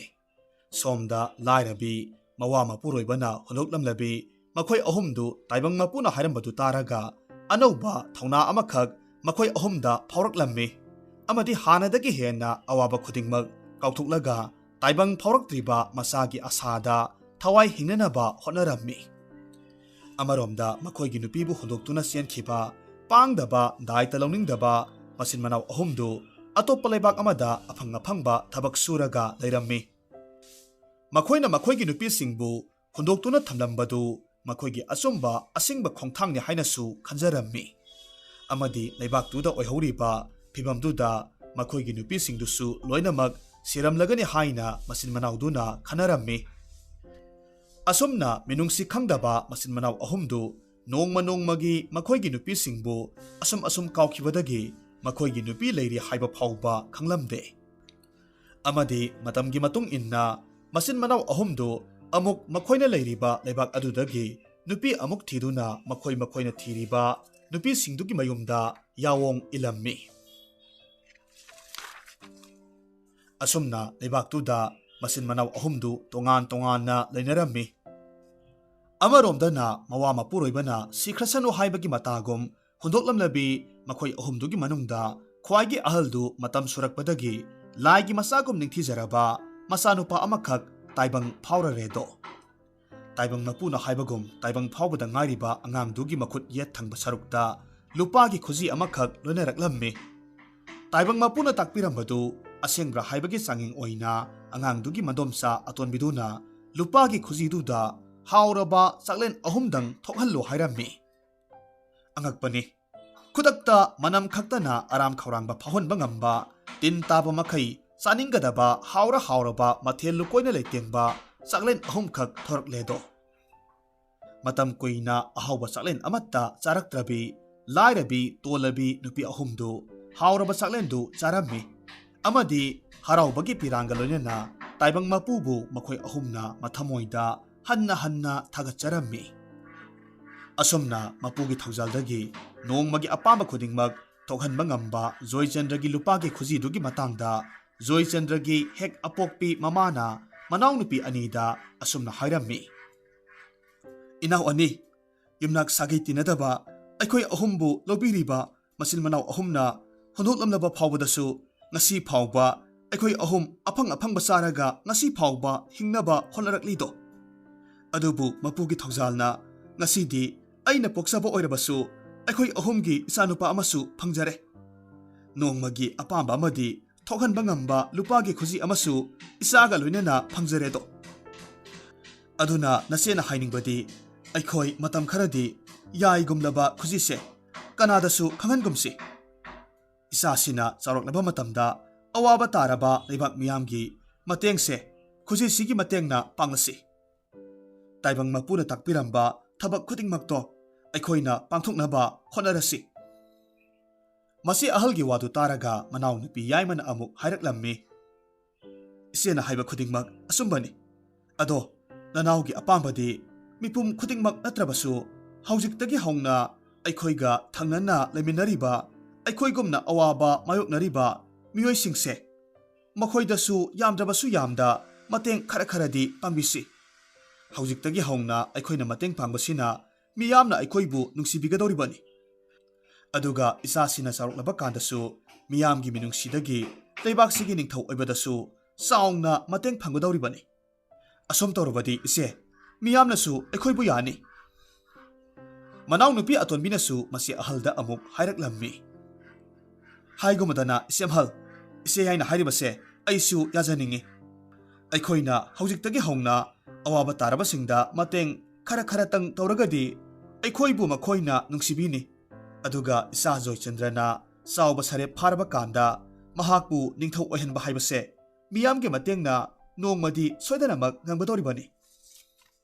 ꯁꯣꯝꯗ ꯂꯥꯏꯔꯕꯤ, ꯃꯋꯥ ꯃꯄꯨꯔꯣꯏꯕꯅ ꯍꯨꯟꯗꯣꯛꯂꯝꯂꯕꯤ ꯃꯈꯣꯏ ꯑꯍꯨꯝꯗꯨ ꯇꯥꯏꯕꯪ ꯃꯄꯨꯅ ꯍꯥꯏꯔꯝꯕꯗꯨ ꯇꯥꯔꯒ ꯑꯅꯧꯕ ꯊꯧꯅꯥ ꯑꯃꯈꯛ ꯃꯈꯣꯏ ꯑꯍꯨꯝꯗ ꯐꯥꯎꯔꯛꯂꯝꯃꯤ꯫ ꯑꯃꯗꯤ ꯍꯥꯟꯅꯗꯒꯤ ꯍꯦꯟꯅ ꯑꯋꯥꯕ ꯈꯨꯗꯤꯡꯃꯛ ꯀꯥꯎꯊꯣꯛꯂꯒ ꯇꯥꯏꯕꯪ ꯐꯥꯎꯔꯛꯇ꯭ꯔꯤꯕ ꯃꯆꯥꯒꯤ ꯑꯁꯥꯗ ꯊꯋꯥꯏ ꯍꯤꯡꯅꯅꯕ ꯍꯣꯠꯅꯔꯝꯃꯤ꯫ ꯑꯃꯔꯣꯝꯗ ꯃꯈꯣꯏꯒꯤ ꯅꯨꯄꯤꯕꯨ ꯍꯨꯟꯗꯣꯛꯇꯨꯅ ꯆꯦꯟꯈꯤꯕ ꯄꯥꯡꯗꯕ, ꯗꯥꯏꯇ ꯂꯧꯅꯤꯡꯗꯕ ꯃꯆꯤꯟ ꯃꯅꯥꯎ ꯑꯍꯨꯝꯗꯨ ꯑꯇꯣꯞꯄ ꯂꯩꯕꯥꯛ ꯑꯃꯗ ꯑꯐꯪ ꯑꯐꯪꯕ ꯊꯕꯛ ꯁꯨꯔꯒ ꯂꯩꯔꯝꯃꯤ꯫ ꯃꯈꯣꯏꯅ ꯃꯈꯣꯏꯒꯤ ꯅꯨꯄꯤꯁꯤꯡꯕꯨ ꯍꯨꯟꯗꯣꯛꯇꯨꯅ ꯊꯝꯂꯝꯕꯗꯨ ꯃꯈꯣꯏꯒꯤ ꯑꯆꯨꯝꯕ ꯑꯁꯦꯡꯕ ꯈꯣꯡꯊꯥꯡꯅꯤ ꯍꯥꯏꯅꯁꯨ ꯈꯟꯖꯔꯝꯃꯤ꯫ ꯑꯃꯗꯤ ꯂꯩꯕꯥꯛꯇꯨꯗ ꯑꯣꯏꯍꯧꯔꯤꯕ ꯐꯤꯚꯝꯗꯨꯗ ꯃꯈꯣꯏꯒꯤ ꯅꯨꯄꯤꯁꯤꯡꯗꯨꯁꯨ ꯂꯣꯏꯅꯃꯛ ꯁꯤꯔꯝꯂꯒꯅꯤ ꯍꯥꯏꯅ ꯃꯆꯤꯟ ꯃꯅꯥꯎꯗꯨꯅ ꯈꯟꯅꯔꯝꯃꯤ꯫ ꯑꯁꯨꯝꯅ ꯃꯤꯅꯨꯡꯁꯤ ꯈꯪꯗꯕ ꯃꯆꯤꯟ ꯃꯅꯥꯎ ꯑꯍꯨꯝꯗꯨ ꯅꯣꯡꯃ ꯅꯣꯡꯃꯒꯤ ꯃꯈꯣꯏꯒꯤ ꯅꯨꯄꯤꯁꯤꯡꯕꯨ ꯑꯁꯨꯝ ꯑꯁꯨꯝ ꯀꯥꯎꯈꯤꯕꯗꯒꯤ ꯃꯈꯣꯏꯒꯤ ꯅꯨꯄꯤ ꯂꯩꯔꯤ ꯍꯥꯏꯕ ꯐꯥꯎꯕ ꯈꯪꯂꯝꯗꯦ꯫ ꯑꯃꯗꯤ ꯃꯇꯝꯒꯤ ꯃꯇꯨꯡ ꯏꯟꯅ ꯃꯆꯤꯟ ꯃꯅꯥꯎ ꯑꯍꯨꯝꯗꯨ ꯑꯃꯨꯛ ꯃꯈꯣꯏꯅ ꯂꯩꯔꯤꯕ ꯂꯩꯕꯥꯛ ꯑꯗꯨꯗꯒꯤ ꯅꯨꯄꯤ ꯑꯃꯨꯛ ꯊꯤꯗꯨꯅ ꯃꯈꯣꯏ ꯃꯈꯣꯏꯅ ꯊꯤꯔꯤꯕ ꯅꯨꯄꯤꯁꯤꯡꯗꯨꯒꯤ ꯃꯌꯨꯝꯗ ꯌꯥꯑꯣꯡ ꯏꯜꯂꯝꯃꯤ꯫ ꯑꯁꯨꯝꯅ ꯂꯩꯕꯥꯛꯇꯨꯗ ꯃꯆꯤꯟ ꯃꯅꯥꯎ ꯑꯍꯨꯝꯗꯨ ꯇꯣꯉꯥꯟ ꯇꯣꯉꯥꯟꯅ ꯂꯩꯅꯔꯝꯃꯤ꯫ ꯑꯃꯔꯣꯝꯗꯅ ꯃꯋꯥ ꯃꯄꯨꯔꯣꯏꯕꯅ ꯁꯤꯈ꯭ꯔꯁꯅꯨ ꯍꯥꯏꯕꯒꯤ ꯃꯇꯥꯒꯨꯝ ꯍꯨꯟꯗꯣꯛꯂꯝꯂꯕꯤ ꯃꯈꯣꯏ ꯑꯍꯨꯝꯗꯨꯒꯤ ꯃꯅꯨꯡꯗ ꯈ꯭ꯋꯥꯏꯒꯤ ꯑꯍꯜꯗꯨ ꯃꯇꯝ ꯁꯨꯔꯛꯄꯗꯒꯤ ꯂꯥꯏꯒꯤ ꯃꯆꯥꯒꯨꯝ ꯅꯤꯡꯊꯤꯖꯔꯕ ꯃꯆꯥꯅꯨꯄꯥ ꯑꯃꯈꯛ ꯇꯥꯏꯕꯪ ꯐꯥꯎꯔꯔꯦꯗꯣ꯫ ꯇꯥꯏꯕꯪ ꯃꯄꯨꯅ ꯍꯥꯏꯕꯒꯨꯝ ꯇꯥꯏꯕꯪ ꯐꯥꯎꯕꯗ ꯉꯥꯏꯔꯤꯕ ꯑꯉꯥꯡꯗꯨꯒꯤ ꯃꯈꯨꯠ ꯌꯦꯠ ꯊꯪꯕ ꯁꯔꯨꯛꯇ ꯂꯨꯄꯥꯒꯤ ꯈꯨꯖꯤ ꯑꯃꯈꯛ ꯂꯣꯏꯅꯔꯛꯂꯝꯃꯤ꯫ ꯇꯥꯏꯕꯪ ꯃꯄꯨꯅ ꯇꯥꯛꯄꯤꯔꯝꯕꯗꯨ ꯑꯁꯦꯡꯕ꯭ꯔꯥ ꯍꯥꯏꯕꯒꯤ ꯆꯥꯡꯌꯦꯡ ꯑꯣꯏꯅ ꯑꯉꯥꯡꯗꯨꯒꯤ ꯃꯗꯣꯝꯆꯥ ꯑꯇꯣꯟꯕꯤꯗꯨꯅ ꯂꯨꯄꯥꯒꯤ ꯈꯨꯖꯤꯗꯨꯗ ꯍꯥꯎꯔꯕ ꯆꯥꯛꯂꯦꯟ ꯑꯍꯨꯝꯗꯪ ꯊꯣꯛꯍꯜꯂꯨ ꯍꯥꯏꯔꯝꯃꯤ꯫ ꯑꯉꯛꯄꯅꯤ꯫ ꯈꯨꯗꯛꯇ ꯃꯅꯝ ꯈꯛꯇꯅ ꯑꯔꯥꯝ ꯈꯧꯔꯥꯡꯕ ꯐꯥꯎꯍꯟꯕ ꯉꯝꯕ, ꯇꯤꯟ ꯇꯥꯕ ꯃꯈꯩ ꯆꯥꯅꯤꯡꯒꯗꯕ ꯍꯥꯎꯔ ꯍꯥꯎꯔꯕ ꯃꯊꯦꯜ ꯂꯨꯀꯣꯏꯅ ꯂꯩꯇꯦꯡꯕ ꯆꯥꯛꯂꯦꯟ ꯑꯍꯨꯝꯈꯛ ꯊꯣꯔꯛꯂꯦꯗꯣ꯫ ꯃꯇꯝ ꯀꯨꯏꯅ ꯑꯍꯥꯎꯕ ꯆꯥꯛꯂꯦꯟ ꯑꯃꯠꯇ ꯆꯥꯔꯛꯇ꯭ꯔꯕꯤ, ꯂꯥꯏꯔꯕꯤ, ꯇꯣꯜꯂꯕꯤ ꯅꯨꯄꯤ ꯑꯍꯨꯝꯗꯨ ꯍꯥꯎꯔꯕ ꯆꯥꯛꯂꯦꯟꯗꯨ ꯆꯥꯔꯝꯃꯤ꯫ ꯑꯃꯗꯤ ꯍꯔꯥꯎꯕꯒꯤ ꯄꯤꯔꯥꯡꯒ ꯂꯣꯏꯅꯅ ꯇꯥꯏꯕꯪ ꯃꯄꯨꯕꯨ ꯃꯈꯣꯏ ꯑꯍꯨꯝꯅ ꯃꯊꯃꯣꯏꯗ ꯍꯟꯅ ꯍꯟꯅ ꯊꯥꯒꯠꯆꯔꯝꯃꯤ꯫ ꯑꯁꯨꯝꯅ ꯃꯄꯨꯒꯤ ꯊꯧꯖꯥꯜꯗꯒꯤ ꯅꯣꯡꯃꯒꯤ ꯑꯄꯥꯝꯕ ꯈꯨꯗꯤꯡꯃꯛ ꯊꯣꯛꯍꯟꯕ ꯉꯝꯕ ꯖꯣꯏꯆꯟꯗ꯭ꯔꯒꯤ ꯂꯨꯄꯥꯒꯤ ꯈꯨꯖꯤꯗꯨꯒꯤ ꯃꯇꯥꯡꯗ ꯖꯣꯏꯆꯟꯗ꯭ꯔꯒꯤ ꯍꯦꯛ ꯑꯄꯣꯛꯄꯤ ꯃꯃꯥꯅ ꯃꯅꯥꯎꯅꯨꯄꯤ ꯑꯅꯤꯗ ꯑꯁꯨꯝꯅ ꯍꯥꯏꯔꯝꯃꯤ, "ꯏꯅꯥꯎ ꯑꯅꯤ, ꯌꯨꯝꯅꯥꯛ ꯁꯥꯒꯩ ꯇꯤꯟꯅꯗꯕ ꯑꯩꯈꯣꯏ ꯑꯍꯨꯝꯕꯨ ꯂꯧꯕꯤꯔꯤꯕ ꯃꯆꯤꯟ ꯃꯅꯥꯎ ꯑꯍꯨꯝꯅ ꯍꯨꯟꯗꯣꯛꯂꯝꯂꯕ ꯐꯥꯎꯕꯗꯁꯨ ꯉꯁꯤ ꯐꯥꯎꯕ ꯑꯩꯈꯣꯏ ꯑꯍꯨꯝ ꯑꯐꯪ ꯑꯐꯪꯕ ꯆꯥꯔꯒ ꯉꯁꯤ ꯐꯥꯎꯕ ꯍꯤꯡꯅꯕ ꯍꯣꯠꯅꯔꯛꯂꯤꯗꯣ꯫ ꯑꯗꯨꯕꯨ ꯃꯄꯨꯒꯤ ꯊꯧꯖꯥꯜꯅ ꯉꯁꯤꯗꯤ ꯑꯩꯅ ꯄꯣꯛꯆꯕ ꯑꯣꯏꯔꯕꯁꯨ ꯑꯩꯈꯣꯏ ꯑꯍꯨꯝꯒꯤ ꯏꯆꯥꯅꯨꯄꯥ ꯑꯃꯁꯨ ꯐꯪꯖꯔꯦ꯫ ꯅꯣꯡꯃꯒꯤ ꯑꯄꯥꯝꯕ ꯑꯃꯗꯤ ꯊꯣꯛꯍꯟꯕ ꯉꯝꯕ ꯂꯨꯄꯥꯒꯤ ꯈꯨꯖꯤ ꯑꯃꯁꯨ ꯏꯆꯥꯒ ꯂꯣꯏꯅꯅ ꯐꯪꯖꯔꯦꯗꯣ꯫ ꯑꯗꯨꯅ ꯅꯆꯦꯅ ꯍꯥꯏꯅꯤꯡꯕꯗꯤ ꯑꯩꯈꯣꯏ ꯃꯇꯝ ꯈꯔꯗꯤ ꯌꯥꯏꯒꯨꯝꯂꯕ ꯈꯨꯖꯤꯁꯦ ꯀꯅꯥꯗꯁꯨ ꯈꯪꯍꯟꯒꯨꯝꯁꯤ꯫ ꯏꯆꯥꯁꯤꯅ ꯆꯥꯎꯔꯛꯂꯕ ꯃꯇꯝꯗ ꯑꯋꯥꯕ ꯇꯥꯔꯕ ꯂꯩꯕꯥꯛ ꯃꯤꯌꯥꯝꯒꯤ ꯃꯇꯦꯡꯁꯦ ꯈꯨꯖꯤꯁꯤꯒꯤ ꯃꯇꯦꯡꯅ ꯄꯥꯡꯂꯁꯤ꯫ ꯇꯥꯏꯕꯪ ꯃꯄꯨꯅ ꯇꯥꯛꯄꯤꯔꯝꯕ ꯊꯕꯛ ꯈꯨꯗꯤꯡꯃꯛꯇꯣ ꯑꯩꯈꯣꯏꯅ ꯄꯥꯡꯊꯣꯛꯅꯕ ꯍꯣꯠꯅꯔꯁꯤ꯫ ꯃꯁꯤ ꯑꯍꯜꯒꯤ ꯋꯥꯗꯨ ꯇꯥꯔꯒ ꯃꯅꯥꯎꯅꯨꯄꯤ ꯌꯥꯏꯃꯅ ꯑꯃꯨꯛ ꯍꯥꯏꯔꯛꯂꯝꯃꯤ, "ꯏꯆꯦꯅ ꯍꯥꯏꯕ ꯈꯨꯗꯤꯡꯃꯛ ꯑꯆꯨꯝꯕꯅꯤ꯫ ꯑꯗꯣ ꯅꯅꯥꯎꯒꯤ ꯑꯄꯥꯝꯕꯗꯤ ꯃꯤꯄꯨꯝ ꯈꯨꯗꯤꯡꯃꯛ ꯅꯠꯇ꯭ꯔꯕꯁꯨ ꯍꯧꯖꯤꯛꯇꯒꯤ ꯍꯧꯅ ꯑꯩꯈꯣꯏꯒ ꯊꯪꯅꯅ ꯂꯩꯃꯤꯟꯅꯔꯤꯕ, ꯑꯩꯈꯣꯏꯒꯨꯝꯅ ꯑꯋꯥꯕ ꯃꯥꯌꯣꯛꯅꯔꯤꯕ ꯃꯤꯑꯣꯏꯁꯤꯡꯁꯦ, ꯃꯈꯣꯏꯗꯁꯨ ꯌꯥꯝꯗ꯭ꯔꯕꯁꯨ ꯌꯥꯝꯗ ꯃꯇꯦꯡ ꯈꯔ ꯈꯔꯗꯤ ꯄꯥꯡꯕꯤꯁꯤ꯫ ꯍꯧꯖꯤꯛꯇꯒꯤ ꯍꯧꯅ ꯑꯩꯈꯣꯏꯅ ꯃꯇꯦꯡ ꯄꯥꯡꯕꯁꯤꯅ ꯃꯤꯌꯥꯝꯅ ꯑꯩꯈꯣꯏꯕꯨ ꯅꯨꯡꯁꯤꯕꯤꯒꯗꯧꯔꯤꯕꯅꯤ꯫ ꯑꯗꯨꯒ ꯏꯆꯥꯁꯤꯅ ꯆꯥꯎꯔꯛꯂꯕ ꯀꯥꯟꯗꯁꯨ ꯃꯤꯌꯥꯝꯒꯤ ꯃꯤꯅꯨꯡꯁꯤꯗꯒꯤ ꯂꯩꯕꯥꯛꯁꯤꯒꯤ ꯅꯤꯡꯊꯧ ꯑꯣꯏꯕꯗꯁꯨ ꯆꯥꯎꯅ ꯃꯇꯦꯡ ꯐꯪꯒꯗꯧꯔꯤꯕꯅꯤ꯫ ꯑꯁꯨꯝ ꯇꯧꯔꯕꯗꯤ ꯏꯆꯦ, ꯃꯤꯌꯥꯝꯅꯁꯨ ꯑꯩꯈꯣꯏꯕꯨ ꯌꯥꯅꯤ꯫" ꯃꯅꯥꯎꯅꯨꯄꯤ ꯑꯇꯣꯟꯕꯤꯅꯁꯨ ꯃꯁꯤ ꯑꯍꯜꯗ ꯑꯃꯨꯛ ꯍꯥꯏꯔꯛꯂꯝꯃꯤ꯫ ꯍꯥꯏꯒꯨꯝꯕꯗꯅ ꯏꯆꯦꯝꯍꯜ, ꯏꯆꯦ ꯌꯥꯏꯅ ꯍꯥꯏꯔꯤꯕꯁꯦ ꯑꯩꯁꯨ ꯌꯥꯖꯅꯤꯡꯏ꯫ ꯑꯩꯈꯣꯏꯅ ꯍꯧꯖꯤꯛꯇꯒꯤ ꯍꯧꯅ ꯑꯋꯥꯕ ꯇꯥꯔꯕꯁꯤꯡꯗ ꯃꯇꯦꯡ ꯈꯔ ꯈꯔꯇꯪ ꯇꯧꯔꯒꯗꯤ ꯑꯩꯈꯣꯏꯕꯨ ꯃꯈꯣꯏꯅ ꯅꯨꯡꯁꯤꯕꯤꯅꯤ꯫ ꯑꯗꯨꯒ ꯏꯆꯥ ꯖꯣꯏꯆꯟꯗ꯭ꯔꯅ ꯆꯥꯎꯕ ꯁꯥꯔꯦꯞ ꯐꯥꯔꯕ ꯀꯥꯟꯗ ꯃꯍꯥꯛꯄꯨ ꯅꯤꯡꯊꯧ ꯑꯣꯏꯍꯟꯕ ꯍꯥꯏꯕꯁꯦ ꯃꯤꯌꯥꯝꯒꯤ ꯃꯇꯦꯡꯅ ꯅꯣꯡꯃꯗꯤ ꯁꯣꯏꯗꯅꯃꯛ ꯉꯝꯒꯗꯧꯔꯤꯕꯅꯤ꯫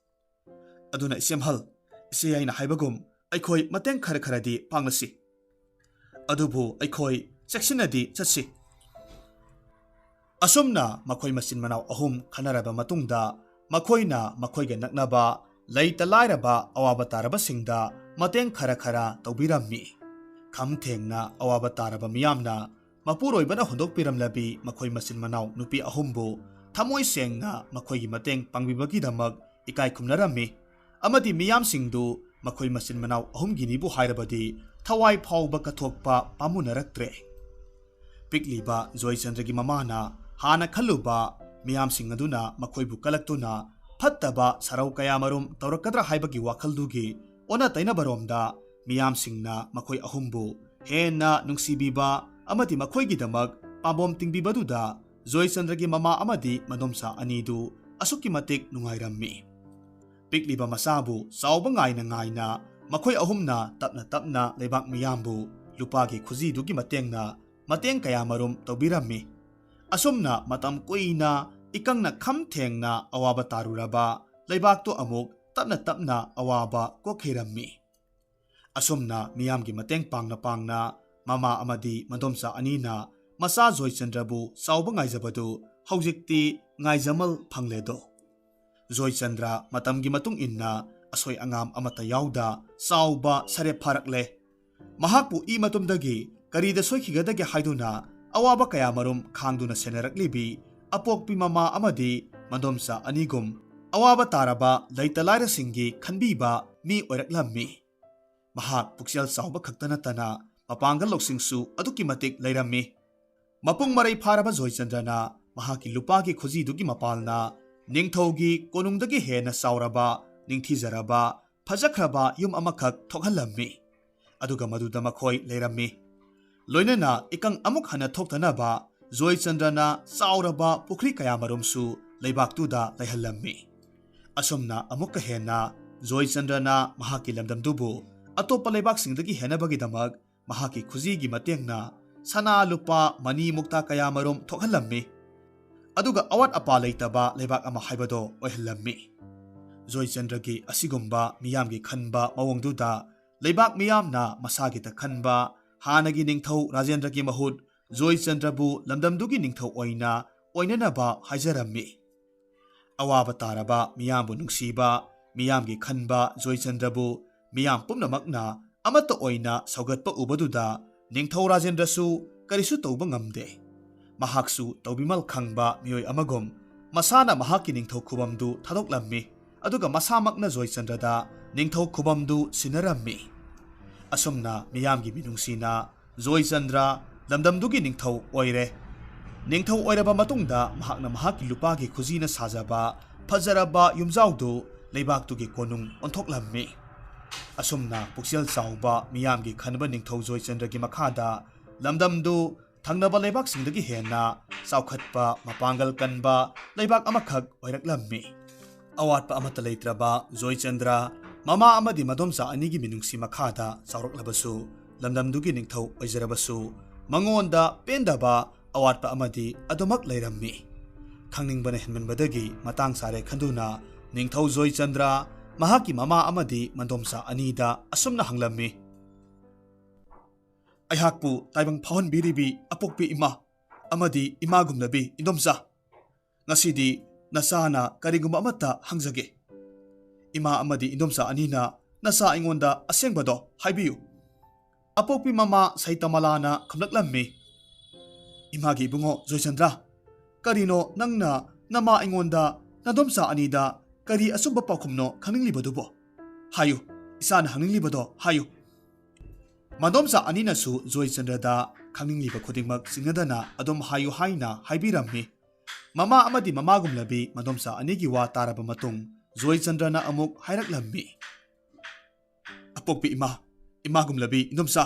ꯑꯗꯨꯅ ꯏꯆꯦꯝꯍꯜ, ꯏꯆꯦ ꯌꯥꯏꯅ ꯍꯥꯏꯕꯒꯨꯝ ꯑꯩꯈꯣꯏ ꯃꯇꯦꯡ ꯈꯔ ꯈꯔꯗꯤ ꯄꯥꯡꯂꯁꯤ꯫ ꯑꯗꯨꯕꯨ ꯑꯩꯈꯣꯏ ꯆꯦꯛꯁꯤꯟꯅꯗꯤ ꯆꯠꯁꯤ꯫ ꯑꯁꯨꯝꯅ ꯃꯈꯣꯏ ꯃꯆꯤꯟ ꯃꯅꯥꯎ ꯑꯍꯨꯝ ꯈꯟꯅꯔꯕ ꯃꯇꯨꯡꯗ ꯃꯈꯣꯏꯅ ꯃꯈꯣꯏꯒ ꯅꯛꯅꯕ ꯂꯩꯇ ꯂꯥꯏꯔꯕ ꯑꯋꯥꯕ ꯇꯥꯔꯕꯁꯤꯡꯗ ꯃꯇꯦꯡ ꯈꯔ ꯈꯔ ꯇꯧꯕꯤꯔꯝꯃꯤ꯫ ꯈꯝ ꯊꯦꯡꯅ ꯑꯋꯥꯕ ꯇꯥꯔꯕ ꯃꯤꯌꯥꯝꯅ ꯃꯄꯨꯔꯣꯏꯕꯅ ꯍꯨꯟꯗꯣꯛꯄꯤꯔꯝꯂꯕꯤ ꯃꯈꯣꯏ ꯃꯆꯤꯟ ꯃꯅꯥꯎ ꯅꯨꯄꯤ ꯑꯍꯨꯝꯕꯨ ꯊꯃꯣꯏ ꯁꯦꯡꯅ ꯃꯈꯣꯏꯒꯤ ꯃꯇꯦꯡ ꯄꯥꯡꯕꯤꯕꯒꯤꯗꯃꯛ ꯏꯀꯥꯏ ꯈꯨꯝꯅꯔꯝꯃꯤ꯫ ꯑꯃꯗꯤ ꯃꯤꯌꯥꯝꯁꯤꯡꯗꯨ ꯃꯈꯣꯏ ꯃꯆꯤꯟ ꯃꯅꯥꯎ ꯑꯍꯨꯝꯒꯤꯅꯤꯕꯨ ꯍꯥꯏꯔꯕꯗꯤ ꯊꯋꯥꯏ ꯐꯥꯎꯕ ꯀꯠꯊꯣꯛꯄ ꯄꯥꯝꯃꯨꯅꯔꯛꯇ꯭ꯔꯦ꯫ ꯄꯤꯛꯂꯤꯕ ꯖꯣꯏꯆꯟꯗ꯭ꯔꯒꯤ ꯃꯃꯥꯅ ꯍꯥꯟꯅ ꯈꯜꯂꯨꯕ ꯃꯤꯌꯥꯝꯁꯤꯡ ꯑꯗꯨꯅ ꯃꯈꯣꯏꯕꯨ ꯀꯂꯛꯇꯨꯅ ꯐꯠꯇꯕ ꯁꯔꯧ ꯀꯌꯥꯃꯔꯨꯝ ꯇꯧꯔꯛꯀꯗ꯭ꯔꯥ ꯍꯥꯏꯕꯒꯤ ꯋꯥꯈꯜꯗꯨꯒꯤ ꯑꯣꯟꯅ ꯇꯩꯅꯕꯔꯣꯝꯗ ꯃꯤꯌꯥꯝꯁꯤꯡꯅ ꯃꯈꯣꯏ ꯑꯍꯨꯝꯕꯨ ꯍꯦꯟꯅ ꯅꯨꯡꯁꯤꯕꯤꯕ ꯑꯃꯗꯤ ꯃꯈꯣꯏꯒꯤꯗꯃꯛ ꯄꯥꯝꯕꯣꯝ ꯇꯤꯡꯕꯤꯕꯗꯨꯗ ꯖꯣꯏꯆꯟꯗ꯭ꯔꯒꯤ ꯃꯃꯥ ꯑꯃꯗꯤ ꯃꯗꯣꯝꯆꯥ ꯑꯅꯤꯗꯨ ꯑꯁꯨꯛꯀꯤ ꯃꯇꯤꯛ ꯅꯨꯡꯉꯥꯏꯔꯝꯃꯤ꯫ ꯄꯤꯛꯂꯤꯕ ꯃꯆꯥꯕꯨ ꯆꯥꯎꯕ ꯉꯥꯏꯅ ꯉꯥꯏꯅ ꯃꯈꯣꯏ ꯑꯍꯨꯝꯅ ꯇꯞꯅ ꯇꯞꯅ ꯂꯩꯕꯥꯛ ꯃꯤꯌꯥꯝꯕꯨ ꯂꯨꯄꯥꯒꯤ ꯈꯨꯖꯤꯗꯨꯒꯤ ꯃꯇꯦꯡꯅ ꯃꯇꯦꯡ ꯀꯌꯥ ꯃꯔꯨꯝ ꯇꯧꯕꯤꯔꯝꯃꯤ꯫ ꯑꯁꯨꯝꯅ ꯃꯇꯝ ꯀꯨꯏꯅ ꯏꯀꯪꯅ ꯈꯝ ꯊꯦꯡꯅ ꯑꯋꯥꯕ ꯇꯥꯔꯨꯔꯕ ꯂꯩꯕꯥꯛꯇꯨ ꯑꯃꯨꯛ ꯇꯞꯅ ꯇꯞꯅ ꯑꯋꯥꯕ ꯀꯣꯛꯈꯤꯔꯝꯃꯤ꯫ ꯑꯁꯨꯝꯅ ꯃꯤꯌꯥꯝꯒꯤ ꯃꯇꯦꯡ ꯄꯥꯡꯅ ꯄꯥꯡꯅ ꯃꯃꯥ ꯑꯃꯗꯤ ꯃꯗꯣꯝꯆꯥ ꯑꯅꯤꯅ ꯃꯆꯥ ꯖꯣꯏꯆꯟꯗ꯭ꯔꯕꯨ ꯆꯥꯎꯕ ꯉꯥꯏꯖꯕꯗꯨ ꯍꯧꯖꯤꯛꯇꯤ ꯉꯥꯏꯖꯃꯜ ꯐꯪꯂꯦꯗꯣ꯫ ꯖꯣꯏꯆꯟꯗ꯭ꯔ ꯃꯇꯝꯒꯤ ꯃꯇꯨꯡ ꯏꯟꯅ ꯑꯁꯣꯏ ꯑꯉꯥꯝ ꯑꯃꯠꯇ ꯌꯥꯎꯗ ꯆꯥꯎꯕ ꯁꯥꯔꯦꯞ ꯐꯥꯔꯛꯂꯦ꯫ ꯃꯍꯥꯛꯄꯨ ꯏ ꯃꯇꯨꯝꯗꯒꯤ ꯀꯔꯤꯗ ꯁꯣꯏꯈꯤꯒꯗꯒꯦ ꯍꯥꯏꯗꯨꯅ ꯑꯋꯥꯕ ꯀꯌꯥ ꯃꯔꯨꯝ ꯈꯥꯡꯗꯨꯅ ꯁꯦꯟꯅꯔꯛꯂꯤꯕꯤ ꯑꯄꯣꯛꯄꯤ ꯃꯃꯥ ꯑꯃꯗꯤ ꯃꯗꯣꯝꯆꯥ ꯑꯅꯤꯒꯨꯝ ꯑꯋꯥꯕ ꯇꯥꯔꯕ ꯂꯩꯇ ꯂꯥꯏꯔꯁꯤꯡꯒꯤ ꯈꯟꯕꯤꯕ ꯃꯤ ꯑꯣꯏꯔꯛꯂꯝꯃꯤ꯫ ꯃꯍꯥꯛ ꯄꯨꯛꯆꯦꯜ ꯆꯥꯎꯕ ꯈꯛꯇ ꯅꯠꯇꯅ ꯃꯄꯥꯡꯒꯜ ꯂꯧꯁꯤꯡꯁꯨ ꯑꯗꯨꯛꯀꯤ ꯃꯇꯤꯛ ꯂꯩꯔꯝꯃꯤ꯫ ꯃꯄꯨꯡ ꯃꯔꯩ ꯐꯥꯔꯕ ꯖꯣꯏꯆꯟꯗ꯭ꯔꯅ ꯃꯍꯥꯛꯀꯤ ꯂꯨꯄꯥꯒꯤ ꯈꯨꯖꯤꯗꯨꯒꯤ ꯃꯄꯥꯜꯅ ꯅꯤꯡꯊꯧꯒꯤ ꯀꯣꯅꯨꯡꯗꯒꯤ ꯍꯦꯟꯅ ꯆꯥꯎꯔꯕ, ꯅꯤꯡꯊꯤꯖꯔꯕ, ꯐꯖꯈ꯭ꯔꯕ ꯌꯨꯝ ꯑꯃꯈꯛ ꯊꯣꯛꯍꯜꯂꯝꯃꯤ꯫ ꯑꯗꯨꯒ ꯃꯗꯨꯗ ꯃꯈꯣꯏ ꯂꯩꯔꯝꯃꯤ꯫ ꯂꯣꯏꯅꯅ ꯏꯀꯪ ꯑꯃꯨꯛ ꯍꯟꯅ ꯊꯣꯛꯇꯅꯕ ꯖꯣꯏꯆꯟꯗ꯭ꯔꯅ ꯆꯥꯎꯔꯕ ꯄꯨꯈ꯭ꯔꯤ ꯀꯌꯥꯃꯔꯨꯝꯁꯨ ꯂꯩꯕꯥꯛꯇꯨꯗ ꯂꯩꯍꯜꯂꯝꯃꯤ꯫ ꯑꯁꯨꯝꯅ ꯑꯃꯨꯛꯀ ꯍꯦꯟꯅ ꯖꯣꯏꯆꯟꯗ꯭ꯔꯅ ꯃꯍꯥꯛꯀꯤ ꯂꯝꯗꯝꯗꯨꯕꯨ ꯑꯇꯣꯞꯄ ꯂꯩꯕꯥꯛꯁꯤꯡꯗꯒꯤ ꯍꯦꯟꯅꯕꯒꯤꯗꯃꯛ ꯃꯍꯥꯛꯀꯤ ꯈꯨꯖꯤꯒꯤ ꯃꯇꯦꯡꯅ ꯁꯅꯥ ꯂꯨꯄꯥ ꯃꯅꯤ ꯃꯨꯛꯇꯥ ꯀꯌꯥꯃꯔꯨꯝ ꯊꯣꯛꯍꯜꯂꯝꯃꯤ꯫ ꯑꯗꯨꯒ ꯑꯋꯥꯠ ꯑꯄꯥ ꯂꯩꯇꯕ ꯂꯩꯕꯥꯛ ꯑꯃ ꯍꯥꯏꯕꯗꯣ ꯑꯣꯏꯍꯜꯂꯝꯃꯤ꯫ ꯖꯣꯏꯆꯟꯗ꯭ꯔꯒꯤ ꯑꯁꯤꯒꯨꯝꯕ ꯃꯤꯌꯥꯝꯒꯤ ꯈꯟꯕ ꯃꯑꯣꯡꯗꯨꯗ ꯂꯩꯕꯥꯛ ꯃꯤꯌꯥꯝꯅ ꯃꯁꯥꯒꯤꯇ ꯈꯟꯕ ꯍꯥꯟꯅꯒꯤ ꯅꯤꯡꯊꯧ ꯔꯥꯖꯦꯟꯗ꯭ꯔꯒꯤ ꯃꯍꯨꯠ ꯖꯣꯏꯆꯟꯗ꯭ꯔꯕꯨ ꯂꯝꯗꯝꯗꯨꯒꯤ ꯅꯤꯡꯊꯧ ꯑꯣꯏꯅ ꯑꯣꯏꯅꯅꯕ ꯍꯥꯏꯖꯔꯝꯃꯤ꯫ ꯑꯋꯥꯕ ꯇꯥꯔꯕ ꯃꯤꯌꯥꯝꯕꯨ ꯅꯨꯡꯁꯤꯕ, ꯃꯤꯌꯥꯝꯒꯤ ꯈꯟꯕ ꯖꯣꯏꯆꯟꯗ꯭ꯔꯕꯨ ꯃꯤꯌꯥꯝ ꯄꯨꯝꯅꯃꯛꯅ ꯑꯃꯠꯇ ꯑꯣꯏꯅ ꯁꯧꯒꯠꯄ ꯎꯕꯗꯨꯗ ꯅꯤꯡꯊꯧ ꯔꯥꯖꯦꯟꯗ꯭ꯔꯁꯨ ꯀꯔꯤꯁꯨ ꯇꯧꯕ ꯉꯝꯗꯦ꯫ ꯃꯍꯥꯛꯁꯨ ꯇꯧꯕꯤꯃꯜ ꯈꯪꯕ ꯃꯤꯑꯣꯏ ꯑꯃꯒꯨꯝ ꯃꯁꯥꯅ ꯃꯍꯥꯛꯀꯤ ꯅꯤꯡꯊꯧ ꯈꯨꯕꯝꯗꯨ ꯊꯥꯗꯣꯛꯂꯝꯃꯤ꯫ ꯑꯗꯨꯒ ꯃꯁꯥꯃꯛꯅ ꯖꯣꯏꯆꯟꯗ꯭ꯔꯗ ꯅꯤꯡꯊꯧ ꯈꯨꯕꯝꯗꯨ ꯁꯤꯟꯅꯔꯝꯃꯤ꯫ ꯑꯁꯨꯝꯅ ꯃꯤꯌꯥꯝꯒꯤ ꯃꯤꯅꯨꯡꯁꯤꯅ ꯖꯣꯏꯆꯟꯗ꯭ꯔ ꯂꯝꯗꯝꯗꯨꯒꯤ ꯅꯤꯡꯊꯧ ꯑꯣꯏꯔꯦ꯫ ꯅꯤꯡꯊꯧ ꯑꯣꯏꯔꯕ ꯃꯇꯨꯡꯗ ꯃꯍꯥꯛꯅ ꯃꯍꯥꯛꯀꯤ ꯂꯨꯄꯥꯒꯤ ꯈꯨꯖꯤꯅ ꯁꯥꯖꯕ ꯐꯖꯔꯕ ꯌꯨꯝꯖꯥꯎꯗꯨ ꯂꯩꯕꯥꯛꯇꯨꯒꯤ ꯀꯣꯅꯨꯡ ꯑꯣꯟꯊꯣꯛꯂꯝꯃꯤ꯫ ꯑꯁꯨꯝꯅ ꯄꯨꯛꯆꯦꯜ ꯆꯥꯎꯕ ꯃꯤꯌꯥꯝꯒꯤ ꯈꯟꯕ ꯅꯤꯡꯊꯧ ꯖꯣꯏꯆꯟꯗ꯭ꯔꯒꯤ ꯃꯈꯥꯗ ꯂꯝꯗꯝꯗꯨ ꯊꯪꯅꯕ ꯂꯩꯕꯥꯛꯁꯤꯡꯗꯒꯤ ꯍꯦꯟꯅ ꯆꯥꯎꯈꯠꯄ, ꯃꯄꯥꯡꯒꯜ ꯀꯟꯕ ꯂꯩꯕꯥꯛ ꯑꯃꯈꯛ ꯑꯣꯏꯔꯛꯂꯝꯃꯤ꯫ ꯑꯋꯥꯠꯄ ꯑꯃꯠꯇ ꯂꯩꯇ꯭ꯔꯕ ꯖꯣꯏꯆꯟꯗ꯭ꯔ ꯃꯃꯥ ꯑꯃꯗꯤ ꯃꯗꯣꯝꯆꯥ ꯑꯅꯤꯒꯤ ꯃꯤꯅꯨꯡꯁꯤ ꯃꯈꯥꯗ ꯆꯥꯎꯔꯛꯂꯕꯁꯨ, ꯂꯝꯗꯝꯗꯨꯒꯤ ꯅꯤꯡꯊꯧ ꯑꯣꯏꯖꯔꯕꯁꯨ, ꯃꯉꯣꯟꯗ ꯄꯦꯟꯗꯕ ꯑꯋꯥꯠꯄ ꯑꯃꯗꯤ ꯑꯗꯨꯃꯛ ꯂꯩꯔꯝꯃꯤ꯫ ꯈꯪꯅꯤꯡꯕꯅ ꯍꯦꯟꯃꯟꯕꯗꯒꯤ ꯃꯇꯥꯡ ꯆꯥꯔꯦ ꯈꯟꯗꯨꯅ ꯅꯤꯡꯊꯧ ꯖꯣꯏꯆꯟꯗ꯭ꯔ ꯃꯍꯥꯛꯀꯤ ꯃꯃꯥ ꯑꯃꯗꯤ ꯃꯗꯣꯝꯆꯥ ꯑꯅꯤꯗ ꯑꯁꯨꯝꯅ ꯍꯪꯂꯝꯃꯤ, "ꯑꯩꯍꯥꯛꯄꯨ ꯇꯥꯏꯕꯪ ꯐꯥꯎꯍꯟꯕꯤꯔꯤꯕꯤ ꯑꯄꯣꯛꯄꯤ ꯏꯃꯥ ꯑꯃꯗꯤ ꯏꯃꯥꯒꯨꯝꯂꯕꯤ ꯏꯟꯗꯣꯝꯆꯥ, ꯉꯁꯤꯗꯤ ꯅꯆꯥꯅ ꯀꯔꯤꯒꯨꯝꯕ ꯑꯃꯠꯇ ꯍꯪꯖꯒꯦ꯫ ꯏꯃꯥ ꯑꯃꯗꯤ ꯏꯟꯗꯣꯝꯆꯥ ꯑꯅꯤꯅ ꯅꯆꯥ ꯑꯩꯉꯣꯟꯗ ꯑꯁꯦꯡꯕꯗꯣ ꯍꯥꯏꯕꯤꯌꯨ꯫" ꯑꯄꯣꯛꯄꯤ ꯃꯃꯥ ꯁꯩꯇꯃꯂꯥꯅ ꯈꯨꯝꯂꯛꯂꯝꯃꯤ, "ꯏꯃꯥꯒꯤ ꯏꯕꯨꯡꯉꯣ ꯖꯣꯏꯆꯟꯗ꯭ꯔ, ꯀꯔꯤꯅꯣ ꯅꯪꯅ ꯅꯃꯥ ꯑꯩꯉꯣꯟꯗ ꯅꯗꯣꯝꯆꯥ ꯑꯅꯤꯗ ꯀꯔꯤ ꯑꯆꯨꯝꯕ ꯄꯥꯎꯈꯨꯝꯅꯣ ꯈꯪꯅꯤꯡꯂꯤꯕꯗꯨꯕꯣ? ꯍꯥꯏꯌꯨ, ꯏꯆꯥꯅ ꯍꯪꯅꯤꯡꯂꯤꯕꯗꯣ ꯍꯥꯏꯌꯨ꯫" ꯃꯗꯣꯝꯆꯥ ꯑꯅꯤꯅꯁꯨ ꯖꯣꯏꯆꯟꯗ꯭ꯔꯗ ꯈꯪꯅꯤꯡꯂꯤꯕ ꯈꯨꯗꯤꯡꯃꯛ ꯆꯤꯡꯅꯗꯅ ꯑꯗꯨꯝ ꯍꯥꯏꯌꯨ ꯍꯥꯏꯅ ꯍꯥꯏꯕꯤꯔꯝꯃꯤ꯫ ꯃꯃꯥ ꯑꯃꯗꯤ ꯃꯃꯥꯒꯨꯝꯂꯕꯤ ꯃꯗꯣꯝꯆꯥ ꯑꯅꯤꯒꯤ ꯋꯥ ꯇꯥꯔꯕ ꯃꯇꯨꯡ ꯖꯣꯏꯆꯟꯗ꯭ꯔꯅ ꯑꯃꯨꯛ ꯍꯥꯏꯔꯛꯂꯝꯃꯤ, "ꯑꯄꯣꯛꯄꯤ ꯏꯃꯥ, ꯏꯃꯥꯒꯨꯝꯂꯕꯤ ꯏꯟꯗꯣꯝꯆꯥ,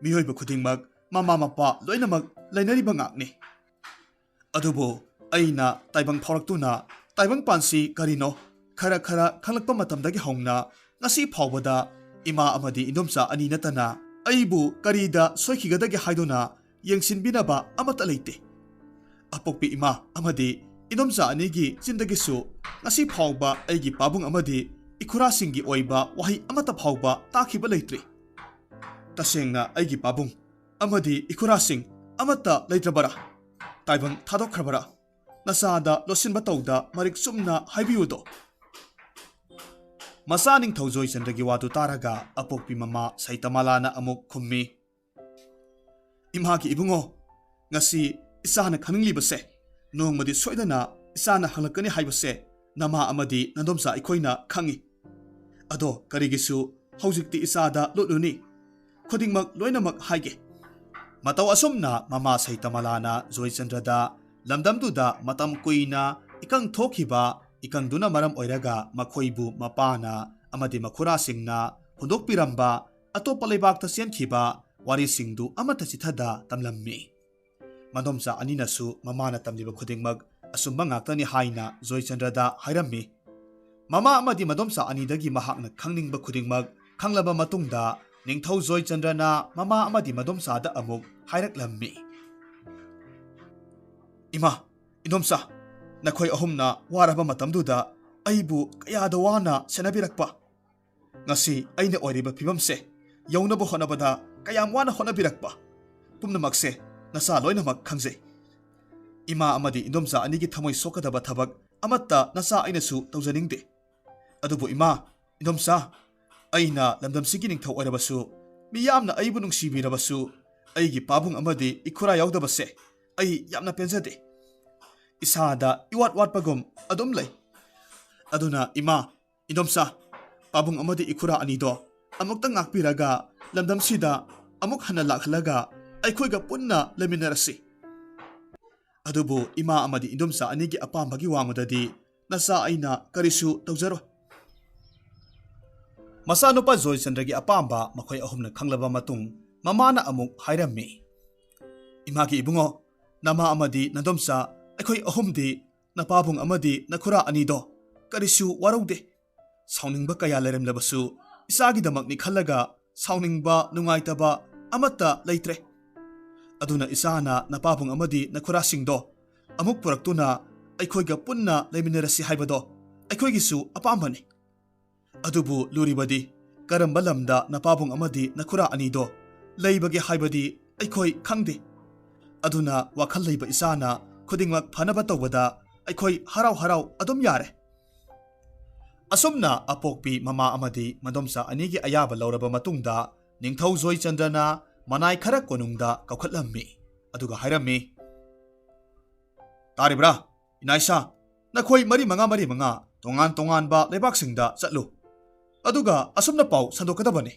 ꯃꯤꯑꯣꯏꯕ ꯈꯨꯗꯤꯡꯃꯛ ꯃꯃꯥ ꯃꯄꯥ ꯂꯣꯏꯅꯃꯛ ꯂꯩꯅꯔꯤꯕ ꯉꯥꯛꯅꯤ꯫ ꯑꯗꯨꯕꯨ ꯑꯩꯅ ꯇꯥꯏꯕꯪ ꯐꯥꯎꯔꯛꯇꯨꯅ ꯇꯥꯏꯕꯪ ꯄꯥꯟꯁꯤ ꯀꯔꯤꯅꯣ ꯈꯔ ꯈꯔ ꯈꯪꯂꯛꯄ ꯃꯇꯝꯗꯒꯤ ꯍꯧꯅ ꯉꯁꯤ ꯐꯥꯎꯕꯗ ꯏꯃꯥ ꯑꯃꯗꯤ ꯏꯟꯗꯣꯝꯆꯥ ꯑꯅꯤ ꯅꯠꯇꯅ ꯑꯩꯕꯨ ꯀꯔꯤꯗ ꯁꯣꯏꯈꯤꯒꯗꯒꯦ ꯍꯥꯏꯗꯨꯅ ꯌꯦꯡꯁꯤꯟꯕꯤꯅꯕ ꯑꯃꯠꯇ ꯂꯩꯇꯦ꯫ ꯑꯄꯣꯛꯄꯤ ꯏꯃꯥ ꯑꯃꯗꯤ ꯏꯟꯗꯣꯝꯆꯥ ꯑꯅꯤꯒꯤ ꯆꯤꯟꯗꯒꯤꯁꯨ ꯉꯁꯤ ꯐꯥꯎꯕ ꯑꯩꯒꯤ ꯄꯥꯕꯨꯡ ꯑꯃꯗꯤ ꯏꯈꯨꯔꯥꯁꯤꯡꯒꯤ ꯑꯣꯏꯕ ꯋꯥꯍꯩ ꯑꯃꯠꯇ ꯐꯥꯎꯕ ꯇꯥꯈꯤꯕ ꯂꯩꯇ꯭ꯔꯤ꯫ ꯇꯁꯦꯡꯅ ꯑꯩꯒꯤ ꯄꯥꯕꯨꯡ ꯑꯃꯗꯤ ꯏꯈꯨꯔꯥꯁꯤꯡ ꯑꯃꯠꯇ ꯂꯩꯇ꯭ꯔꯕꯔꯥ? ꯇꯥꯏꯕꯪ ꯊꯥꯗꯣꯛꯈ꯭ꯔꯕꯔꯥ? ꯅꯆꯥꯗ ꯂꯣꯠꯁꯤꯟꯕ ꯇꯧꯗ ꯃꯔꯤꯛ ꯆꯨꯝꯅ ꯍꯥꯏꯕꯤꯌꯨꯗꯣ꯫" ꯃꯆꯥ ꯅꯤꯡꯊꯧ ꯖꯣꯏꯆꯟꯗ꯭ꯔꯒꯤ ꯋꯥꯗꯨ ꯇꯥꯔꯒ ꯑꯄꯣꯛꯄꯤ ꯃꯃꯥ ꯁꯩꯇꯃꯥꯂꯥꯅ ꯑꯃꯨꯛ ꯈꯨꯝꯃꯤ, "ꯏꯃꯥꯒꯤ ꯏꯕꯨꯡꯉꯣ, ꯉꯁꯤ ꯏꯆꯥꯅ ꯈꯪꯅꯤꯡꯂꯤꯕꯁꯦ, ꯅꯣꯡꯃꯗꯤ ꯁꯣꯏꯗꯅ ꯏꯆꯥꯅ ꯍꯪꯂꯛꯀꯅꯤ ꯍꯥꯏꯕꯁꯦ ꯅꯃꯥ ꯑꯃꯗꯤ ꯅꯗꯣꯝꯆꯥ ꯑꯩꯈꯣꯏꯅ ꯈꯪꯏ꯫ ꯑꯗꯣ ꯀꯔꯤꯒꯤꯁꯨ ꯍꯧꯖꯤꯛꯇꯤ ꯏꯆꯥꯗ ꯂꯣꯠꯂꯨꯅꯤ? ꯈꯨꯗꯤꯡꯃꯛ ꯂꯣꯏꯅꯃꯛ ꯍꯥꯏꯒꯦ꯫" ꯃꯇꯧ ꯑꯁꯨꯝꯅ ꯃꯃꯥ ꯁꯩꯇꯃꯥꯂꯥꯅ ꯖꯣꯏꯆꯟꯗ꯭ꯔꯗ ꯂꯝꯗꯝꯗꯨꯗ ꯃꯇꯝ ꯀꯨꯏꯅ ꯏꯀꯪ ꯊꯣꯛꯈꯤꯕ, ꯏꯀꯪꯗꯨꯅ ꯃꯔꯝ ꯑꯣꯏꯔꯒ ꯃꯈꯣꯏꯕꯨ ꯃꯄꯥꯅ ꯑꯃꯗꯤ ꯃꯈꯨꯔꯥꯁꯤꯡꯅ ꯍꯨꯟꯗꯣꯛꯄꯤꯔꯝꯕ, ꯑꯇꯣꯞꯄ ꯂꯩꯕꯥꯛꯇ ꯆꯦꯟꯈꯤꯕ ꯋꯥꯔꯤꯁꯤꯡꯗꯨ ꯑꯃꯠꯇ ꯆꯤꯊꯗ ꯇꯝꯂꯝꯃꯤ꯫ ꯃꯗꯣꯝꯆꯥ ꯑꯅꯤꯅꯁꯨ ꯃꯃꯥꯅ ꯇꯝꯂꯤꯕ ꯈꯨꯗꯤꯡꯃꯛ ꯑꯆꯨꯝꯕ ꯉꯥꯛꯇꯅꯤ ꯍꯥꯏꯅ ꯖꯣꯏꯆꯟꯗ꯭ꯔꯗ ꯍꯥꯏꯔꯝꯃꯤ꯫ ꯃꯃꯥ ꯑꯃꯗꯤ ꯃꯗꯣꯝꯆꯥ ꯑꯅꯤꯗꯒꯤ ꯃꯍꯥꯛꯅ ꯈꯪꯅꯤꯡꯕ ꯈꯨꯗꯤꯡꯃꯛ ꯈꯪꯂꯕ ꯃꯇꯨꯡꯗ, ꯅꯤꯡꯊꯧ ꯖꯣꯏꯆꯟꯗ꯭ꯔꯅ ꯃꯃꯥ ꯑꯃꯗꯤ ꯃꯗꯣꯝꯆꯥꯗ ꯑꯃꯨꯛ ꯍꯥꯏꯔꯛꯂꯝꯃꯤ꯫ "ꯏꯃꯥ, ꯏꯗꯣꯝꯆꯥ, ꯅꯈꯣꯏ ꯑꯍꯨꯝꯅ ꯋꯥꯔꯕ ꯃꯇꯝꯗꯨꯗ ꯑꯩꯕꯨ ꯀꯌꯥꯗ ꯋꯥꯅ ꯁꯦꯟꯅꯕꯤꯔꯛꯄ, ꯉꯁꯤ ꯑꯩꯅ ꯑꯣꯏꯔꯤꯕ ꯐꯤꯕꯝꯁꯦ ꯌꯧꯅꯕ ꯍꯣꯠꯅꯕꯗ ꯀꯌꯥꯝ ꯋꯥꯅ ꯍꯣꯠꯅꯕꯤꯔꯛꯄ, ꯄꯨꯝꯅꯃꯛꯁꯦ ꯅꯆꯥ ꯂꯣꯏꯅꯃꯛ ꯈꯪꯖꯩ꯫ ꯏꯃꯥ ꯑꯃꯗꯤ ꯏꯗꯣꯝꯆꯥ ꯑꯅꯤꯒꯤ ꯊꯃꯣꯏ ꯁꯣꯛꯀꯗꯕ ꯊꯕꯛ ꯑꯃꯠꯇ ꯅꯆꯥ ꯑꯩꯅꯁꯨ ꯇꯧꯖꯅꯤꯡꯗꯦ꯫ ꯑꯗꯨꯕꯨ ꯏꯃꯥ, ꯏꯗꯣꯝꯆꯥ, ꯑꯩꯅ ꯂꯝꯗꯝꯁꯤꯒꯤ ꯅꯤꯡꯊꯧ ꯑꯣꯏꯔꯕꯁꯨ, ꯃꯤꯌꯥꯝꯅ ꯑꯩꯕꯨ ꯅꯨꯡꯁꯤꯕꯤꯔꯕꯁꯨ, ꯑꯩꯒꯤ ꯄꯥꯕꯨꯡ ꯑꯃꯗꯤ ꯏꯈꯨꯔꯥ ꯌꯥꯎꯗꯕꯁꯦ ꯑꯩ ꯌꯥꯝꯅ ꯄꯦꯟꯖꯗꯦ꯫ ꯏꯁꯥꯗ ꯏꯋꯥꯠ ꯋꯥꯠꯄꯒꯨꯝ ꯑꯗꯨꯝ ꯂꯩ꯫ ꯑꯗꯨꯅ ꯏꯃꯥ, ꯏꯗꯣꯝꯆꯥ, ꯄꯥꯕꯨꯡ ꯑꯃꯗꯤ ꯏꯈꯨꯔꯥ ꯑꯅꯤꯗꯣ ꯑꯃꯨꯛꯇ ꯉꯥꯛꯄꯤꯔꯒ ꯂꯝꯗꯝꯁꯤꯗ ꯑꯃꯨꯛ ꯍꯟꯅ ꯂꯥꯛꯍꯜꯂꯒ ꯑꯩꯈꯣꯏꯒ ꯄꯨꯟꯅ ꯂꯩꯃꯤꯟꯅꯔꯁꯤ꯫ ꯑꯗꯨꯕꯨ ꯏꯃꯥ ꯑꯃꯗꯤ ꯏꯗꯣꯝꯆꯥ ꯑꯅꯤꯒꯤ ꯑꯄꯥꯝꯕꯒꯤ ꯋꯥꯡꯃꯗꯗꯤ ꯅꯆꯥ ꯑꯩꯅ ꯀꯔꯤꯁꯨ ꯇꯧꯖꯔꯣꯏ꯫" ꯃꯆꯥꯅꯨꯄꯥ ꯖꯣꯏꯆꯟꯗ꯭ꯔꯒꯤ ꯑꯄꯥꯝꯕ ꯃꯈꯣꯏ ꯑꯍꯨꯝꯅ ꯈꯪꯂꯕ ꯃꯇꯨꯡ, ꯃꯃꯥꯅ ꯑꯃꯨꯛ ꯍꯥꯏꯔꯝꯃꯤ, "ꯏꯃꯥꯒꯤ ꯏꯕꯨꯡꯉꯣ, ꯅꯃꯥ ꯑꯃꯗꯤ ꯅꯗꯣꯝꯆꯥ, ꯑꯩꯈꯣꯏ ꯑꯍꯨꯝꯗꯤ, ꯅꯄꯥꯕꯨꯡ ꯑꯃꯗꯤ ꯅꯈꯨꯔꯥ ꯑꯅꯤꯗꯣ, ꯀꯔꯤꯁꯨ ꯋꯥꯔꯧꯗꯦ꯫ ꯁꯥꯎꯅꯤꯡꯕ ꯀꯌꯥ ꯂꯩꯔꯝꯂꯕꯁꯨ, ꯏꯆꯥꯒꯤꯗꯃꯛꯅꯤ ꯈꯜꯂꯒ ꯁꯥꯎꯅꯤꯡꯕ, ꯅꯨꯡꯉꯥꯏꯇꯕ ꯑꯃꯠꯇ ꯂꯩꯇ꯭ꯔꯦ꯫ ꯑꯗꯨꯅ ꯏꯆꯥꯅ ꯅꯄꯥꯕꯨꯡ ꯑꯃꯗꯤ ꯅꯈꯨꯔꯥꯁꯤꯡꯗꯣ ꯑꯃꯨꯛ ꯄꯨꯔꯛꯇꯨꯅ ꯑꯩꯈꯣꯏꯒ ꯄꯨꯟꯅ ꯂꯩꯃꯤꯟꯅꯔꯁꯤ ꯍꯥꯏꯕꯗꯣ ꯑꯩꯈꯣꯏꯒꯤꯁꯨ ꯑꯄꯥꯝꯕꯅꯤ꯫ ꯑꯗꯨꯕꯨ ꯂꯨꯔꯤꯕꯗꯤ, ꯀꯔꯝꯕ ꯂꯝꯗ ꯅꯄꯥꯕꯨꯡ ꯑꯃꯗꯤ ꯅꯈꯨꯔꯥ ꯑꯅꯤꯗꯣ ꯂꯩꯕꯒꯦ ꯍꯥꯏꯕꯗꯤ ꯑꯩꯈꯣꯏ ꯈꯪꯗꯦ꯫ ꯑꯗꯨꯅ ꯋꯥꯈꯜ ꯂꯩꯕ ꯏꯆꯥꯅ ꯈꯨꯗꯤꯡꯃꯛ ꯐꯅꯕ ꯇꯧꯕꯗ ꯑꯩꯈꯣꯏ ꯍꯔꯥꯎ ꯍꯔꯥꯎ ꯑꯗꯨꯝ ꯌꯥꯔꯦ꯫" ꯑꯁꯨꯝꯅ ꯑꯄꯣꯛꯄꯤ ꯃꯃꯥ ꯑꯃꯗꯤ ꯃꯗꯣꯝꯆꯥ ꯑꯅꯤꯒꯤ ꯑꯌꯥꯕ ꯂꯧꯔꯕ ꯃꯇꯨꯡꯗ, ꯅꯤꯡꯊꯧ ꯖꯣꯏꯆꯟꯗ꯭ꯔꯅ ꯃꯅꯥꯏ ꯈꯔ ꯀꯣꯅꯨꯡꯗ ꯀꯧꯈꯠꯂꯝꯃꯤ꯫ ꯑꯗꯨꯒ ꯍꯥꯏꯔꯝꯃꯤ, "ꯇꯥꯔꯤꯕ꯭ꯔꯥ? ꯏꯅꯥꯏꯁꯥ, ꯅꯈꯣꯏ ꯃꯔꯤ ꯃꯉꯥ, ꯃꯔꯤ ꯃꯉꯥ ꯇꯣꯉꯥꯟ ꯇꯣꯉꯥꯟꯕ ꯂꯩꯕꯥꯛꯁꯤꯡꯗ ꯆꯠꯂꯨ꯫ ꯑꯗꯨꯒ ꯑꯁꯨꯝꯅ ꯄꯥꯎ ꯁꯟꯗꯣꯛꯀꯗꯕꯅꯤ꯫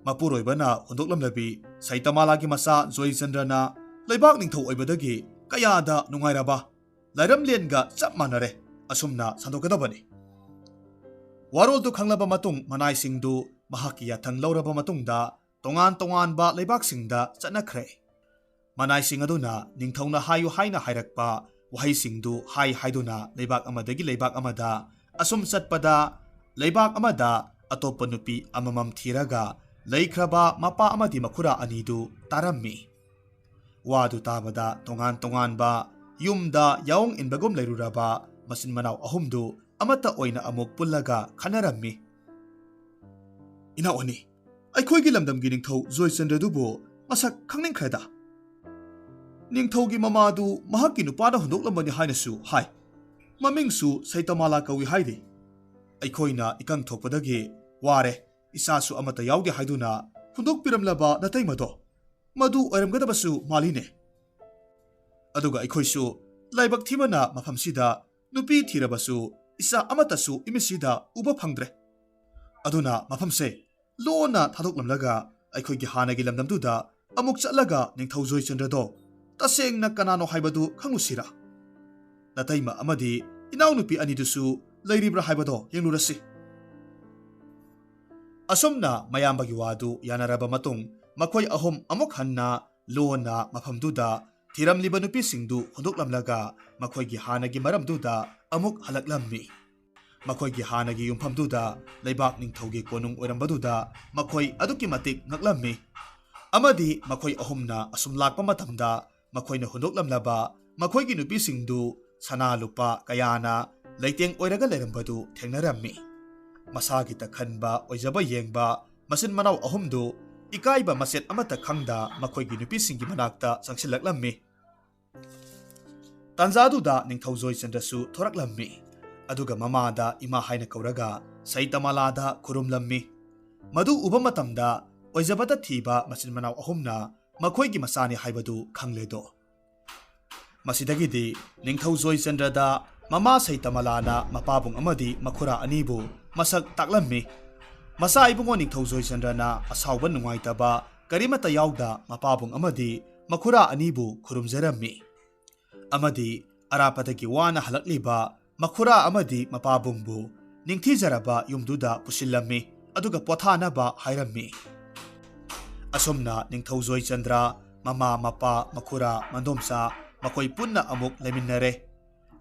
ꯃꯄꯨꯔꯣꯏꯕꯅ ꯍꯨꯟꯗꯣꯛꯂꯝꯂꯕꯤ ꯁꯩꯇꯃꯥꯂꯥꯒꯤ ꯃꯆꯥ ꯖꯣꯏꯆꯟꯗ꯭ꯔꯅ ꯂꯩꯕꯥꯛ ꯅꯤꯡꯊꯧ ꯑꯣꯏꯕꯗꯒꯤ ꯀꯌꯥꯗ ꯅꯨꯡꯉꯥꯏꯔꯕ, ꯂꯥꯏꯔꯝꯂꯦꯟꯒ ꯆꯞ ꯃꯥꯟꯅꯔꯦ꯫ ꯑꯁꯨꯝꯅ ꯁꯟꯗꯣꯛꯀꯗꯕꯅꯤ꯫" ꯋꯥꯔꯣꯜꯗꯨ ꯈꯪꯂꯕ ꯃꯇꯨꯡ, ꯃꯅꯥꯏꯁꯤꯡꯗꯨ ꯃꯍꯥꯛꯀꯤ ꯌꯥꯊꯪ ꯂꯧꯔꯕ ꯃꯇꯨꯡꯗ, ꯇꯣꯉꯥꯟ ꯇꯣꯉꯥꯟꯕ ꯂꯩꯕꯥꯛꯁꯤꯡꯗ ꯆꯠꯅꯈ꯭ꯔꯦ꯫ ꯃꯅꯥꯏꯁꯤꯡ ꯑꯗꯨꯅ ꯅꯤꯡꯊꯧꯅ ꯍꯥꯏꯌꯨ ꯍꯥꯏꯅ ꯍꯥꯏꯔꯛꯄ ꯋꯥꯍꯩꯁꯤꯡꯗꯨ ꯍꯥꯏ ꯍꯥꯏꯗꯨꯅ ꯂꯩꯕꯥꯛ ꯑꯃꯗꯒꯤ ꯂꯩꯕꯥꯛ ꯑꯃꯗ ꯑꯁꯨꯝ ꯆꯠꯄꯗ, ꯂꯩꯕꯥꯛ ꯑꯃꯗ ꯑꯇꯣꯞꯄ ꯅꯨꯄꯤ ꯑꯃꯃꯝ ꯊꯤꯔꯒ ꯂꯩꯈ꯭ꯔꯕ ꯃꯄꯥ ꯑꯃꯗꯤ ꯃꯈꯨꯔꯥ ꯑꯅꯤꯗꯨ ꯇꯥꯔꯝꯃꯤ꯫ ꯋꯥꯗꯨ ꯇꯥꯕꯗ ꯇꯣꯉꯥꯟ ꯇꯣꯉꯥꯟꯕ ꯌꯨꯝꯗ ꯌꯥꯑꯣꯡ ꯏꯟꯕꯒꯨꯝ ꯂꯩꯔꯨꯔꯕ ꯃꯆꯤꯟ ꯃꯅꯥꯎ ꯑꯍꯨꯝꯗꯨ ꯑꯃꯠꯇ ꯑꯣꯏꯅ ꯑꯃꯨꯛ ꯄꯨꯜꯂꯒ ꯈꯟꯅꯔꯝꯃꯤ꯫ "ꯏꯅꯥꯎ ꯑꯅꯤ, ꯑꯩꯈꯣꯏꯒꯤ ꯂꯝꯗꯝꯒꯤ ꯅꯤꯡꯊꯧ ꯖꯣꯏꯆꯟꯗ꯭ꯔꯗꯨꯕꯨ ꯃꯁꯛ ꯈꯪꯅꯤꯡꯈ꯭ꯔꯦꯗ꯫ ꯅꯤꯡꯊꯧꯒꯤ ꯃꯃꯥꯗꯨ ꯃꯍꯥꯛꯀꯤ ꯅꯨꯄꯥꯅ ꯍꯨꯟꯗꯣꯛꯂꯝꯕꯅꯤ ꯍꯥꯏꯅꯁꯨ ꯍꯥꯏ꯫ ꯃꯃꯤꯡꯁꯨ ꯁꯩꯇꯃꯥꯂꯥ ꯀꯧꯏ ꯍꯥꯏꯔꯤ꯫ ꯑꯩꯈꯣꯏꯅ ꯏꯀꯪ ꯊꯣꯛꯄꯗꯒꯤ ꯋꯥꯔꯦ, ꯏꯆꯥꯁꯨ ꯑꯃꯠꯇ ꯌꯥꯎꯗꯦ ꯍꯥꯏꯗꯨꯅ ꯍꯨꯟꯗꯣꯛꯄꯤꯔꯝꯂꯕ ꯅꯇꯩꯃꯗꯣ ꯃꯗꯨ ꯑꯣꯏꯔꯝꯒꯗꯕꯁꯨ ꯃꯥꯜꯂꯤꯅꯦ꯫ ꯑꯗꯨꯒ ꯑꯩꯈꯣꯏꯁꯨ ꯂꯥꯏꯕꯛ ꯊꯤꯕꯅ ꯃꯐꯝꯁꯤꯗ ꯅꯨꯄꯤ ꯊꯤꯔꯕꯁꯨ ꯏꯆꯥ ꯑꯃꯠꯇꯁꯨ ꯏꯃꯤꯠꯁꯤꯗ ꯎꯕ ꯐꯪꯗ꯭ꯔꯦ꯫ ꯑꯗꯨꯅ ꯃꯐꯝꯁꯦ ꯂꯣꯟꯅ ꯊꯥꯗꯣꯛꯂꯝꯂꯒ ꯑꯩꯈꯣꯏꯒꯤ ꯍꯥꯟꯅꯒꯤ ꯂꯝꯗꯝꯗꯨꯗ ꯑꯃꯨꯛ ꯆꯠꯂꯒ ꯅꯤꯡꯊꯧ ꯖꯣꯏꯆꯟꯗ꯭ꯔꯗꯣ ꯇꯁꯦꯡꯅ ꯀꯅꯥꯅꯣ ꯍꯥꯏꯕꯗꯨ ꯈꯪꯂꯨꯁꯤꯔꯥ? ꯅꯇꯩꯃ ꯑꯃꯗꯤ ꯏꯅꯥꯎꯅꯨꯄꯤ ꯑꯅꯤꯗꯨꯁꯨ ꯂꯩꯔꯤꯕ꯭ꯔꯥ ꯍꯥꯏꯕꯗꯣ ꯌꯦꯡꯂꯨꯔꯁꯤ꯫" ꯑꯁꯨꯝꯅ ꯃꯌꯥꯝꯕꯒꯤ ꯋꯥꯗꯨ ꯌꯥꯅꯔꯕ ꯃꯇꯨꯡ, ꯃꯈꯣꯏ ꯑꯍꯨꯝ ꯑꯃꯨꯛ ꯍꯟꯅ ꯂꯣꯟꯅ ꯃꯐꯝꯗꯨꯗ ꯊꯤꯔꯝꯂꯤꯕ ꯅꯨꯄꯤꯁꯤꯡꯗꯨ ꯍꯨꯟꯗꯣꯛꯂꯝꯂꯒ ꯃꯈꯣꯏꯒꯤ ꯍꯥꯟꯅꯒꯤ ꯃꯔꯝꯗꯨꯗ ꯑꯃꯨꯛ ꯍꯜꯂꯛꯂꯝꯃꯤ꯫ ꯃꯈꯣꯏꯒꯤ ꯍꯥꯟꯅꯒꯤ ꯌꯨꯝꯐꯝꯗꯨꯗ ꯂꯩꯕꯥꯛ ꯅꯤꯡꯊꯧꯒꯤ ꯀꯣꯅꯨꯡ ꯑꯣꯏꯔꯝꯕꯗꯨꯗ ꯃꯈꯣꯏ ꯑꯗꯨꯛꯀꯤ ꯃꯇꯤꯛ ꯉꯛꯂꯝꯃꯤ꯫ ꯑꯃꯗꯤ ꯃꯈꯣꯏ ꯑꯍꯨꯝꯅ ꯑꯁꯨꯝ ꯂꯥꯛꯄ ꯃꯇꯝꯗ ꯃꯈꯣꯏꯅ ꯍꯨꯟꯗꯣꯛꯂꯝꯂꯕ ꯃꯈꯣꯏꯒꯤ ꯅꯨꯄꯤꯁꯤꯡꯗꯨ ꯁꯅꯥ ꯂꯨꯄꯥ ꯀꯌꯥꯅ ꯂꯩꯇꯦꯡ ꯑꯣꯏꯔꯒ ꯂꯩꯔꯝꯕꯗꯨ ꯊꯦꯡꯅꯔꯝꯃꯤ꯫ ꯃꯁꯥꯒꯤ ꯇꯛꯈꯟꯕ ꯑꯣꯏꯖꯕ ꯌꯦꯡꯕ ꯃꯆꯤꯟ ꯃꯅꯥꯎ ꯑꯍꯨꯝꯗꯨ ꯏꯀꯥꯏꯕ ꯃꯆꯦꯠ ꯑꯃꯠꯇ ꯈꯪꯗ ꯃꯈꯣꯏꯒꯤ ꯅꯨꯄꯤꯁꯤꯡꯒꯤ ꯃꯅꯥꯛꯇ ꯆꯪꯁꯤꯜꯂꯛꯂꯝꯃꯤ꯫ ꯇꯥꯟꯖꯥꯗꯨꯗ ꯅꯤꯡꯊꯧ ꯖꯣꯏꯆꯟꯗ꯭ꯔꯁꯨ ꯊꯣꯔꯛꯂꯝꯃꯤ꯫ ꯑꯗꯨꯒ ꯃꯃꯥꯗ ꯏꯃꯥ ꯍꯥꯏꯅ ꯀꯧꯔꯒ ꯁꯩꯇꯃꯥꯂꯥꯗ ꯈꯨꯔꯨꯝꯂꯝꯃꯤ꯫ ꯃꯗꯨ ꯎꯕ ꯃꯇꯝꯗ ꯑꯣꯏꯖꯕꯗ ꯊꯤꯕ ꯃꯆꯤꯟ ꯃꯅꯥꯎ ꯑꯍꯨꯝꯅ ꯃꯈꯣꯏꯒꯤ ꯃꯆꯥꯅꯤ ꯍꯥꯏꯕꯗꯨ ꯈꯪꯂꯦꯗꯣ꯫ ꯃꯁꯤꯗꯒꯤꯗꯤ ꯅꯤꯡꯊꯧ ꯖꯣꯏꯆꯟꯗ꯭ꯔꯗ ꯃꯃꯥ ꯁꯩꯇꯃꯥꯂꯥꯅ ꯃꯄꯥꯕꯨꯡ ꯑꯃꯗꯤ ꯃꯈꯨꯔꯥ ꯑꯅꯤꯕꯨ ꯃꯁꯛ ꯇꯥꯛꯂꯝꯃꯤ꯫ ꯃꯆꯥ ꯏꯕꯨꯡꯉꯣ ꯅꯤꯡꯊꯧ ꯖꯣꯏꯆꯟꯗ꯭ꯔꯅ ꯑꯁꯥꯎꯕ ꯅꯨꯡꯉꯥꯏꯇꯕ ꯀꯔꯤꯃꯠꯇ ꯌꯥꯎꯗ ꯃꯄꯥꯕꯨꯡ ꯑꯃꯗꯤ ꯃꯈꯨꯔꯥ ꯑꯅꯤꯕꯨ ꯈꯨꯔꯨꯝꯖꯔꯝꯃꯤ꯫ ꯑꯃꯗꯤ ꯑꯔꯥꯞꯄꯗꯒꯤ ꯋꯥꯅ ꯍꯜꯂꯛꯂꯤꯕ ꯃꯈꯨꯔꯥ ꯑꯃꯗꯤ ꯃꯄꯥꯕꯨꯡꯕꯨ ꯅꯤꯡꯊꯤꯖꯔꯕ ꯌꯨꯝꯗꯨꯗ ꯄꯨꯁꯤꯜꯂꯝꯃꯤ, ꯑꯗꯨꯒ ꯄꯣꯊꯥꯅꯕ ꯍꯥꯏꯔꯝꯃꯤ꯫ ꯑꯁꯨꯝꯅ ꯅꯤꯡꯊꯧ ꯖꯣꯏꯆꯟꯗ꯭ꯔ, ꯃꯃꯥ, ꯃꯄꯥ, ꯃꯈꯨꯔꯥ, ꯃꯗꯣꯝꯆꯥ, ꯃꯈꯣꯏ ꯄꯨꯟꯅ ꯑꯃꯨꯛ ꯂꯩꯃꯤꯟꯅꯔꯦ꯫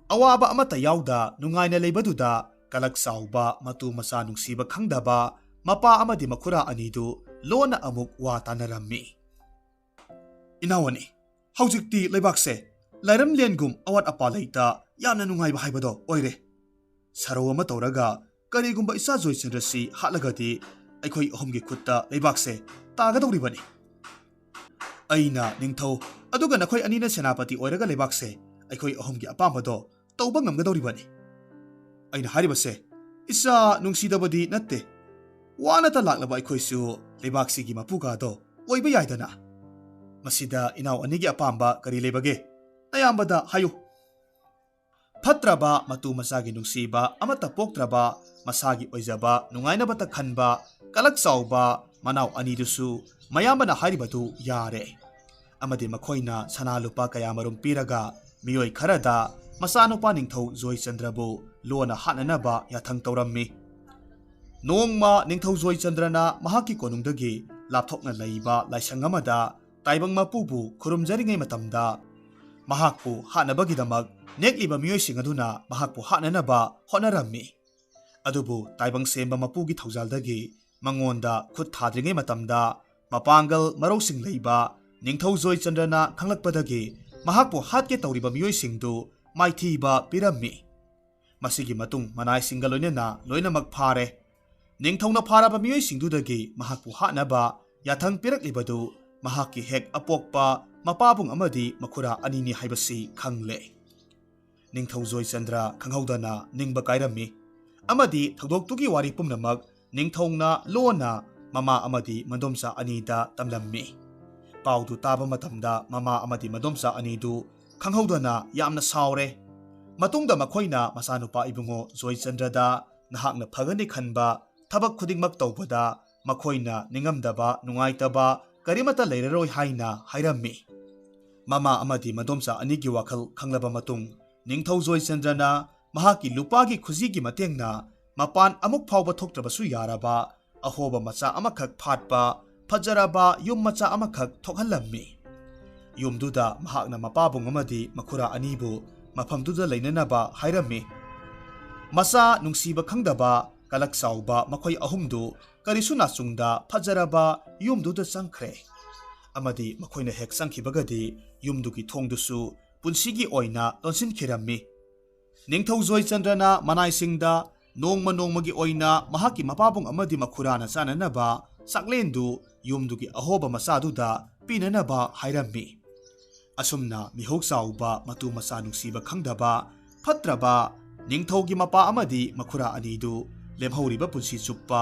ꯑꯋꯥꯕ ꯑꯃꯠꯇ ꯌꯥꯎꯗ ꯅꯨꯡꯉꯥꯏꯅ ꯂꯩꯕꯗꯨꯗ ꯀꯂꯛ ꯆꯥꯎꯕ ꯃꯇꯨ ꯃꯆꯥ ꯅꯨꯡꯁꯤꯕ ꯈꯪꯗꯕ ꯃꯄꯥ ꯑꯃꯗꯤ ꯃꯈꯨꯔꯥ ꯑꯅꯤꯗꯨ ꯂꯣꯟꯅ ꯑꯃꯨꯛ ꯋꯥ ꯇꯥꯅꯔꯝꯃꯤ꯫ "ꯏꯅꯥꯎ ꯑꯅꯤ, ꯍꯧꯖꯤꯛꯇꯤ ꯂꯩꯕꯥꯛꯁꯦ ꯂꯥꯏꯔꯝꯂꯦꯟꯒꯨꯝ ꯑꯋꯥꯠ ꯑꯄꯥ ꯂꯩꯇ ꯌꯥꯝꯅ ꯅꯨꯡꯉꯥꯏꯕ ꯍꯥꯏꯕꯗꯣ ꯑꯣꯏꯔꯦ꯫ ꯁꯔꯧ ꯑꯃ ꯇꯧꯔꯒ ꯀꯔꯤꯒꯨꯝꯕ ꯏꯆꯥ ꯖꯣꯏꯆꯟꯗ꯭ꯔꯁꯤ ꯍꯥꯠꯂꯒꯗꯤ ꯑꯩꯈꯣꯏ ꯑꯍꯨꯝꯒꯤ ꯈꯨꯠꯇ ꯂꯩꯕꯥꯛꯁꯦ ꯇꯥꯒꯗꯧꯔꯤꯕꯅꯤ꯫ ꯑꯩꯅ ꯅꯤꯡꯊꯧ, ꯑꯗꯨꯒ ꯅꯈꯣꯏ ꯑꯅꯤꯅ ꯁꯦꯅꯥꯄꯇꯤ ꯑꯣꯏꯔꯒ ꯂꯩꯕꯥꯛꯁꯦ ꯑꯩꯈꯣꯏ ꯑꯍꯨꯝꯒꯤ ꯑꯄꯥꯝꯕꯗꯣ ꯇꯧꯕ ꯉꯝꯒꯗꯧꯔꯤꯕꯅꯤ꯫" ꯑꯩꯅ ꯍꯥꯏꯔꯤꯕꯁꯦ ꯏꯆꯥ ꯅꯨꯡꯁꯤꯗꯕꯗꯤ ꯅꯠꯇꯦ꯫ ꯋꯥꯅꯇ ꯂꯥꯛꯂꯕ ꯑꯩꯈꯣꯏꯁꯨ ꯂꯩꯕꯥꯛꯁꯤꯒꯤ ꯃꯄꯨꯒꯥꯗꯣ ꯑꯣꯏꯕ ꯌꯥꯏꯗꯅ꯫ ꯃꯁꯤꯗ ꯏꯅꯥꯎ ꯑꯅꯤꯒꯤ ꯑꯄꯥꯝꯕ ꯀꯔꯤ ꯂꯩꯕꯒꯦ? ꯅꯌꯥꯝꯕꯗ ꯍꯥꯏꯌꯨ꯫ ꯐꯠꯇ꯭ꯔꯕ ꯃꯇꯨ ꯃꯆꯥꯒꯤ ꯅꯨꯡꯁꯤꯕ ꯑꯃꯠꯇ ꯄꯣꯛꯇ꯭ꯔꯕ, ꯃꯁꯥꯒꯤ ꯑꯣꯏꯖꯕ ꯅꯨꯡꯉꯥꯏꯅꯕꯇ ꯈꯟꯕ ꯀꯂꯛ ꯆꯥꯎꯕ ꯃꯅꯥꯎ ꯑꯅꯤꯗꯨꯁꯨ ꯃꯌꯥꯝꯕꯅ ꯍꯥꯏꯔꯤꯕꯗꯨ ꯌꯥꯔꯦ꯫ ꯑꯃꯗꯤ ꯃꯈꯣꯏꯅ ꯁꯅꯥ ꯂꯨꯄꯥ ꯀꯌꯥꯃꯔꯨꯝ ꯄꯤꯔꯒ ꯃꯤꯑꯣꯏ ꯈꯔꯗ ꯃꯆꯥꯅꯨꯄꯥ ꯅꯤꯡꯊꯧ ꯖꯣꯏꯆꯟꯗ꯭ꯔꯕꯨ ꯂꯣꯟꯅ ꯍꯥꯠꯅꯅꯕ ꯌꯥꯊꯪ ꯇꯧꯔꯝꯃꯤ꯫ ꯅꯣꯡꯃ ꯅꯤꯡꯊꯧ ꯖꯣꯏꯆꯟꯗ꯭ꯔꯅ ꯃꯍꯥꯛꯀꯤ ꯀꯣꯅꯨꯡꯗꯒꯤ ꯂꯥꯞꯊꯣꯛꯅ ꯂꯩꯕ ꯂꯥꯏꯁꯪ ꯑꯃꯗ ꯇꯥꯏꯕꯪ ꯃꯄꯨꯕꯨ ꯈꯨꯔꯨꯝꯖꯔꯤꯉꯩ ꯃꯇꯝꯗ, ꯃꯍꯥꯛꯄꯨ ꯍꯥꯠꯅꯕꯒꯤꯗꯃꯛ ꯅꯦꯛꯂꯤꯕ ꯃꯤꯑꯣꯏꯁꯤꯡ ꯑꯗꯨꯅ ꯃꯍꯥꯛꯄꯨ ꯍꯥꯠꯅꯅꯕ ꯍꯣꯠꯅꯔꯝꯃꯤ꯫ ꯑꯗꯨꯕꯨ ꯇꯥꯏꯕꯪ ꯁꯦꯝꯕ ꯃꯄꯨꯒꯤ ꯊꯧꯖꯥꯜꯗꯒꯤ ꯃꯉꯣꯟꯗ ꯈꯨꯠ ꯊꯥꯗ꯭ꯔꯤꯉꯩ ꯃꯇꯝꯗ, ꯃꯄꯥꯡꯒꯜ ꯃꯔꯧꯁꯤꯡ ꯂꯩꯕ ꯅꯤꯡꯊꯧ ꯖꯣꯏꯆꯟꯗ꯭ꯔꯅ ꯈꯪꯂꯛꯄꯗꯒꯤ ꯃꯍꯥꯛꯄꯨ ꯍꯥꯠꯀꯦ ꯇꯧꯔꯤꯕ ꯃꯤꯑꯣꯏꯁꯤꯡꯗꯨ ꯃꯥꯏꯊꯤꯕ ꯄꯤꯔꯝꯃꯤ꯫ ꯃꯁꯤꯒꯤ ꯃꯇꯨꯡ ꯃꯅꯥꯏꯁꯤꯡꯒ ꯂꯣꯏꯅꯅ ꯂꯣꯏꯅꯃꯛ ꯐꯥꯔꯦ꯫ ꯅꯤꯡꯊꯧꯅ ꯐꯥꯔꯕ ꯃꯤꯑꯣꯏꯁꯤꯡꯗꯨꯗꯒꯤ ꯃꯍꯥꯛꯄꯨ ꯍꯥꯠꯅꯕ ꯌꯥꯊꯪ ꯄꯤꯔꯛꯂꯤꯕꯗꯨ ꯃꯍꯥꯛꯀꯤ ꯍꯦꯛ ꯑꯄꯣꯛꯄ ꯃꯄꯥꯕꯨꯡ ꯑꯃꯗꯤ ꯃꯈꯨꯔꯥ ꯑꯅꯤꯅꯤ ꯍꯥꯏꯕꯁꯤ ꯈꯪꯂꯦ꯫ ꯅꯤꯡꯊꯧ ꯖꯣꯏꯆꯟꯗ꯭ꯔ ꯈꯪꯍꯧꯗꯅ ꯅꯤꯡꯕ ꯀꯥꯏꯔꯝꯃꯤ ꯑꯃꯗꯤ ꯊꯧꯗꯣꯛꯇꯨꯒꯤ ꯋꯥꯔꯤ ꯄꯨꯝꯅꯃꯛ ꯅꯤꯡꯊꯧꯅ ꯂꯣꯟꯅ ꯃꯃꯥ ꯑꯃꯗꯤ ꯃꯗꯣꯝꯆꯥ ꯑꯅꯤꯗ ꯇꯝꯂꯝꯃꯤ꯫ ꯄꯥꯎꯗꯨ ꯇꯥꯕ ꯃꯇꯝꯗ ꯃꯃꯥ ꯑꯃꯗꯤ ꯃꯗꯣꯝꯆꯥ ꯑꯅꯤꯗꯨ ꯈꯪꯍꯧꯗꯅ ꯌꯥꯝꯅ ꯁꯥꯎꯔꯦ꯫ ꯃꯇꯨꯡꯗ ꯃꯈꯣꯏꯅ ꯃꯆꯥꯅꯨꯄꯥ ꯏꯕꯨꯡꯉꯣ ꯖꯣꯏꯆꯟꯗ꯭ꯔꯗ ꯅꯍꯥꯛꯅ ꯐꯒꯅꯤ ꯈꯟꯕ ꯊꯕꯛ ꯈꯨꯗꯤꯡꯃꯛ ꯇꯧꯕꯗ ꯃꯈꯣꯏꯅ ꯅꯤꯡꯉꯝꯗꯕ, ꯅꯨꯡꯉꯥꯏꯇꯕ ꯀꯔꯤꯃꯠꯇ ꯂꯩꯔꯔꯣꯏ ꯍꯥꯏꯅ ꯍꯥꯏꯔꯝꯃꯤ꯫ ꯃꯃꯥ ꯑꯃꯗꯤ ꯃꯗꯣꯝꯆꯥ ꯑꯅꯤꯒꯤ ꯋꯥꯈꯜ ꯈꯪꯂꯕ ꯃꯇꯨꯡ, ꯅꯤꯡꯊꯧ ꯖꯣꯏꯆꯟꯗ꯭ꯔꯅ ꯃꯍꯥꯛꯀꯤ ꯂꯨꯄꯥꯒꯤ ꯈꯨꯖꯤꯒꯤ ꯃꯇꯦꯡꯅ ꯃꯄꯥꯟ ꯑꯃꯨꯛ ꯐꯥꯎꯕ ꯊꯣꯛꯇ꯭ꯔꯕꯁꯨ ꯌꯥꯔꯕ ꯑꯍꯣꯕ ꯃꯆꯥ ꯑꯃꯈꯛ ꯐꯥꯠꯄ ꯐꯖꯔꯕ ꯌꯨꯝ ꯃꯆꯥ ꯑꯃꯈꯛ ꯊꯣꯛꯍꯜꯂꯝꯃꯤ꯫ ꯌꯨꯝꯗꯨꯗ ꯃꯍꯥꯛꯅ ꯃꯄꯥꯕꯨꯡ ꯑꯃꯗꯤ ꯃꯈꯨꯔꯥ ꯑꯅꯤꯕꯨ ꯃꯐꯝꯗꯨꯗ ꯂꯩꯅꯅꯕ ꯍꯥꯏꯔꯝꯃꯤ꯫ ꯃꯆꯥ ꯅꯨꯡꯁꯤꯕ ꯈꯪꯗꯕ ꯀꯂꯛ ꯆꯥꯎꯕ ꯃꯈꯣꯏ ꯑꯍꯨꯝꯗꯨ ꯀꯔꯤꯁꯨ ꯅꯥꯆꯨꯡꯗ ꯐꯖꯔꯕ ꯌꯨꯝꯗꯨꯗ ꯆꯪꯈ꯭ꯔꯦ꯫ ꯑꯃꯗꯤ ꯃꯈꯣꯏꯅ ꯍꯦꯛ ꯆꯪꯈꯤꯕꯒꯗꯤ ꯌꯨꯝꯗꯨꯒꯤ ꯊꯣꯡꯗꯨꯁꯨ ꯄꯨꯟꯁꯤꯒꯤ ꯑꯣꯏꯅ ꯂꯣꯟꯁꯤꯟꯈꯤꯔꯝꯃꯤ꯫ ꯅꯤꯡꯊꯧ ꯖꯣꯏꯆꯟꯗ꯭ꯔꯅ ꯃꯅꯥꯏꯁꯤꯡꯗ ꯅꯣꯡꯃ ꯅꯣꯡꯃꯒꯤ ꯑꯣꯏꯅ ꯃꯍꯥꯛꯀꯤ ꯃꯄꯥꯕꯨꯡ ꯑꯃꯗꯤ ꯃꯈꯨꯔꯥꯅ ꯆꯥꯅꯅꯕ ꯆꯥꯛꯂꯦꯟꯗꯨ ꯌꯨꯝꯗꯨꯒꯤ ꯑꯍꯣꯕ ꯃꯆꯥꯗꯨꯗ ꯄꯤꯅꯅꯕ ꯍꯥꯏꯔꯝꯃꯤ꯫ ꯑꯁꯨꯝꯅ ꯃꯤꯍꯧ ꯆꯥꯎꯕ ꯃꯇꯨ ꯃꯆꯥ ꯅꯨꯡꯁꯤꯕ ꯈꯪꯗꯕ ꯐꯠꯇ꯭ꯔꯕ ꯅꯤꯡꯊꯧꯒꯤ ꯃꯄꯥ ꯑꯃꯗꯤ ꯃꯈꯨꯔꯥ ꯑꯅꯤꯗꯨ ꯂꯦꯝꯍꯧꯔꯤꯕ ꯄꯨꯟꯁꯤ ꯆꯨꯞꯄ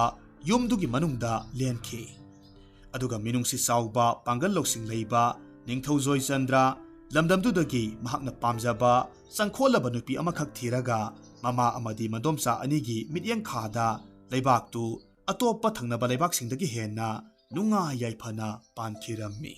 ꯌꯨꯝꯗꯨꯒꯤ ꯃꯅꯨꯡꯗ ꯂꯦꯟꯈꯤ꯫ ꯑꯗꯨꯒ ꯃꯤꯅꯨꯡꯁꯤ ꯆꯥꯎꯕ ꯄꯥꯡꯒꯜ ꯂꯧꯁꯤꯡ ꯂꯩꯕ ꯅꯤꯡꯊꯧ ꯖꯣꯏꯆꯟꯗ꯭ꯔ ꯂꯝꯗꯝꯗꯨꯗꯒꯤ ꯃꯍꯥꯛꯅ ꯄꯥꯝꯖꯕ ꯆꯪꯈꯣꯜꯂꯕ ꯅꯨꯄꯤ ꯑꯃꯈꯛ ꯊꯤꯔꯒ ꯃꯃꯥ ꯑꯃꯗꯤ ꯃꯗꯣꯝꯆꯥ ꯑꯅꯤꯒꯤ ꯃꯤꯠꯌꯦꯡꯈꯥꯗ ꯂꯩꯕꯥꯛꯇꯨ ꯑꯇꯣꯞꯄ ꯊꯪꯅꯕ ꯂꯩꯕꯥꯛꯁꯤꯡꯗꯒꯤ ꯍꯦꯟꯅ ꯅꯨꯡꯉꯥꯏ ꯌꯥꯏꯐꯅ ꯄꯥꯟꯈꯤꯔꯝꯃꯤ꯫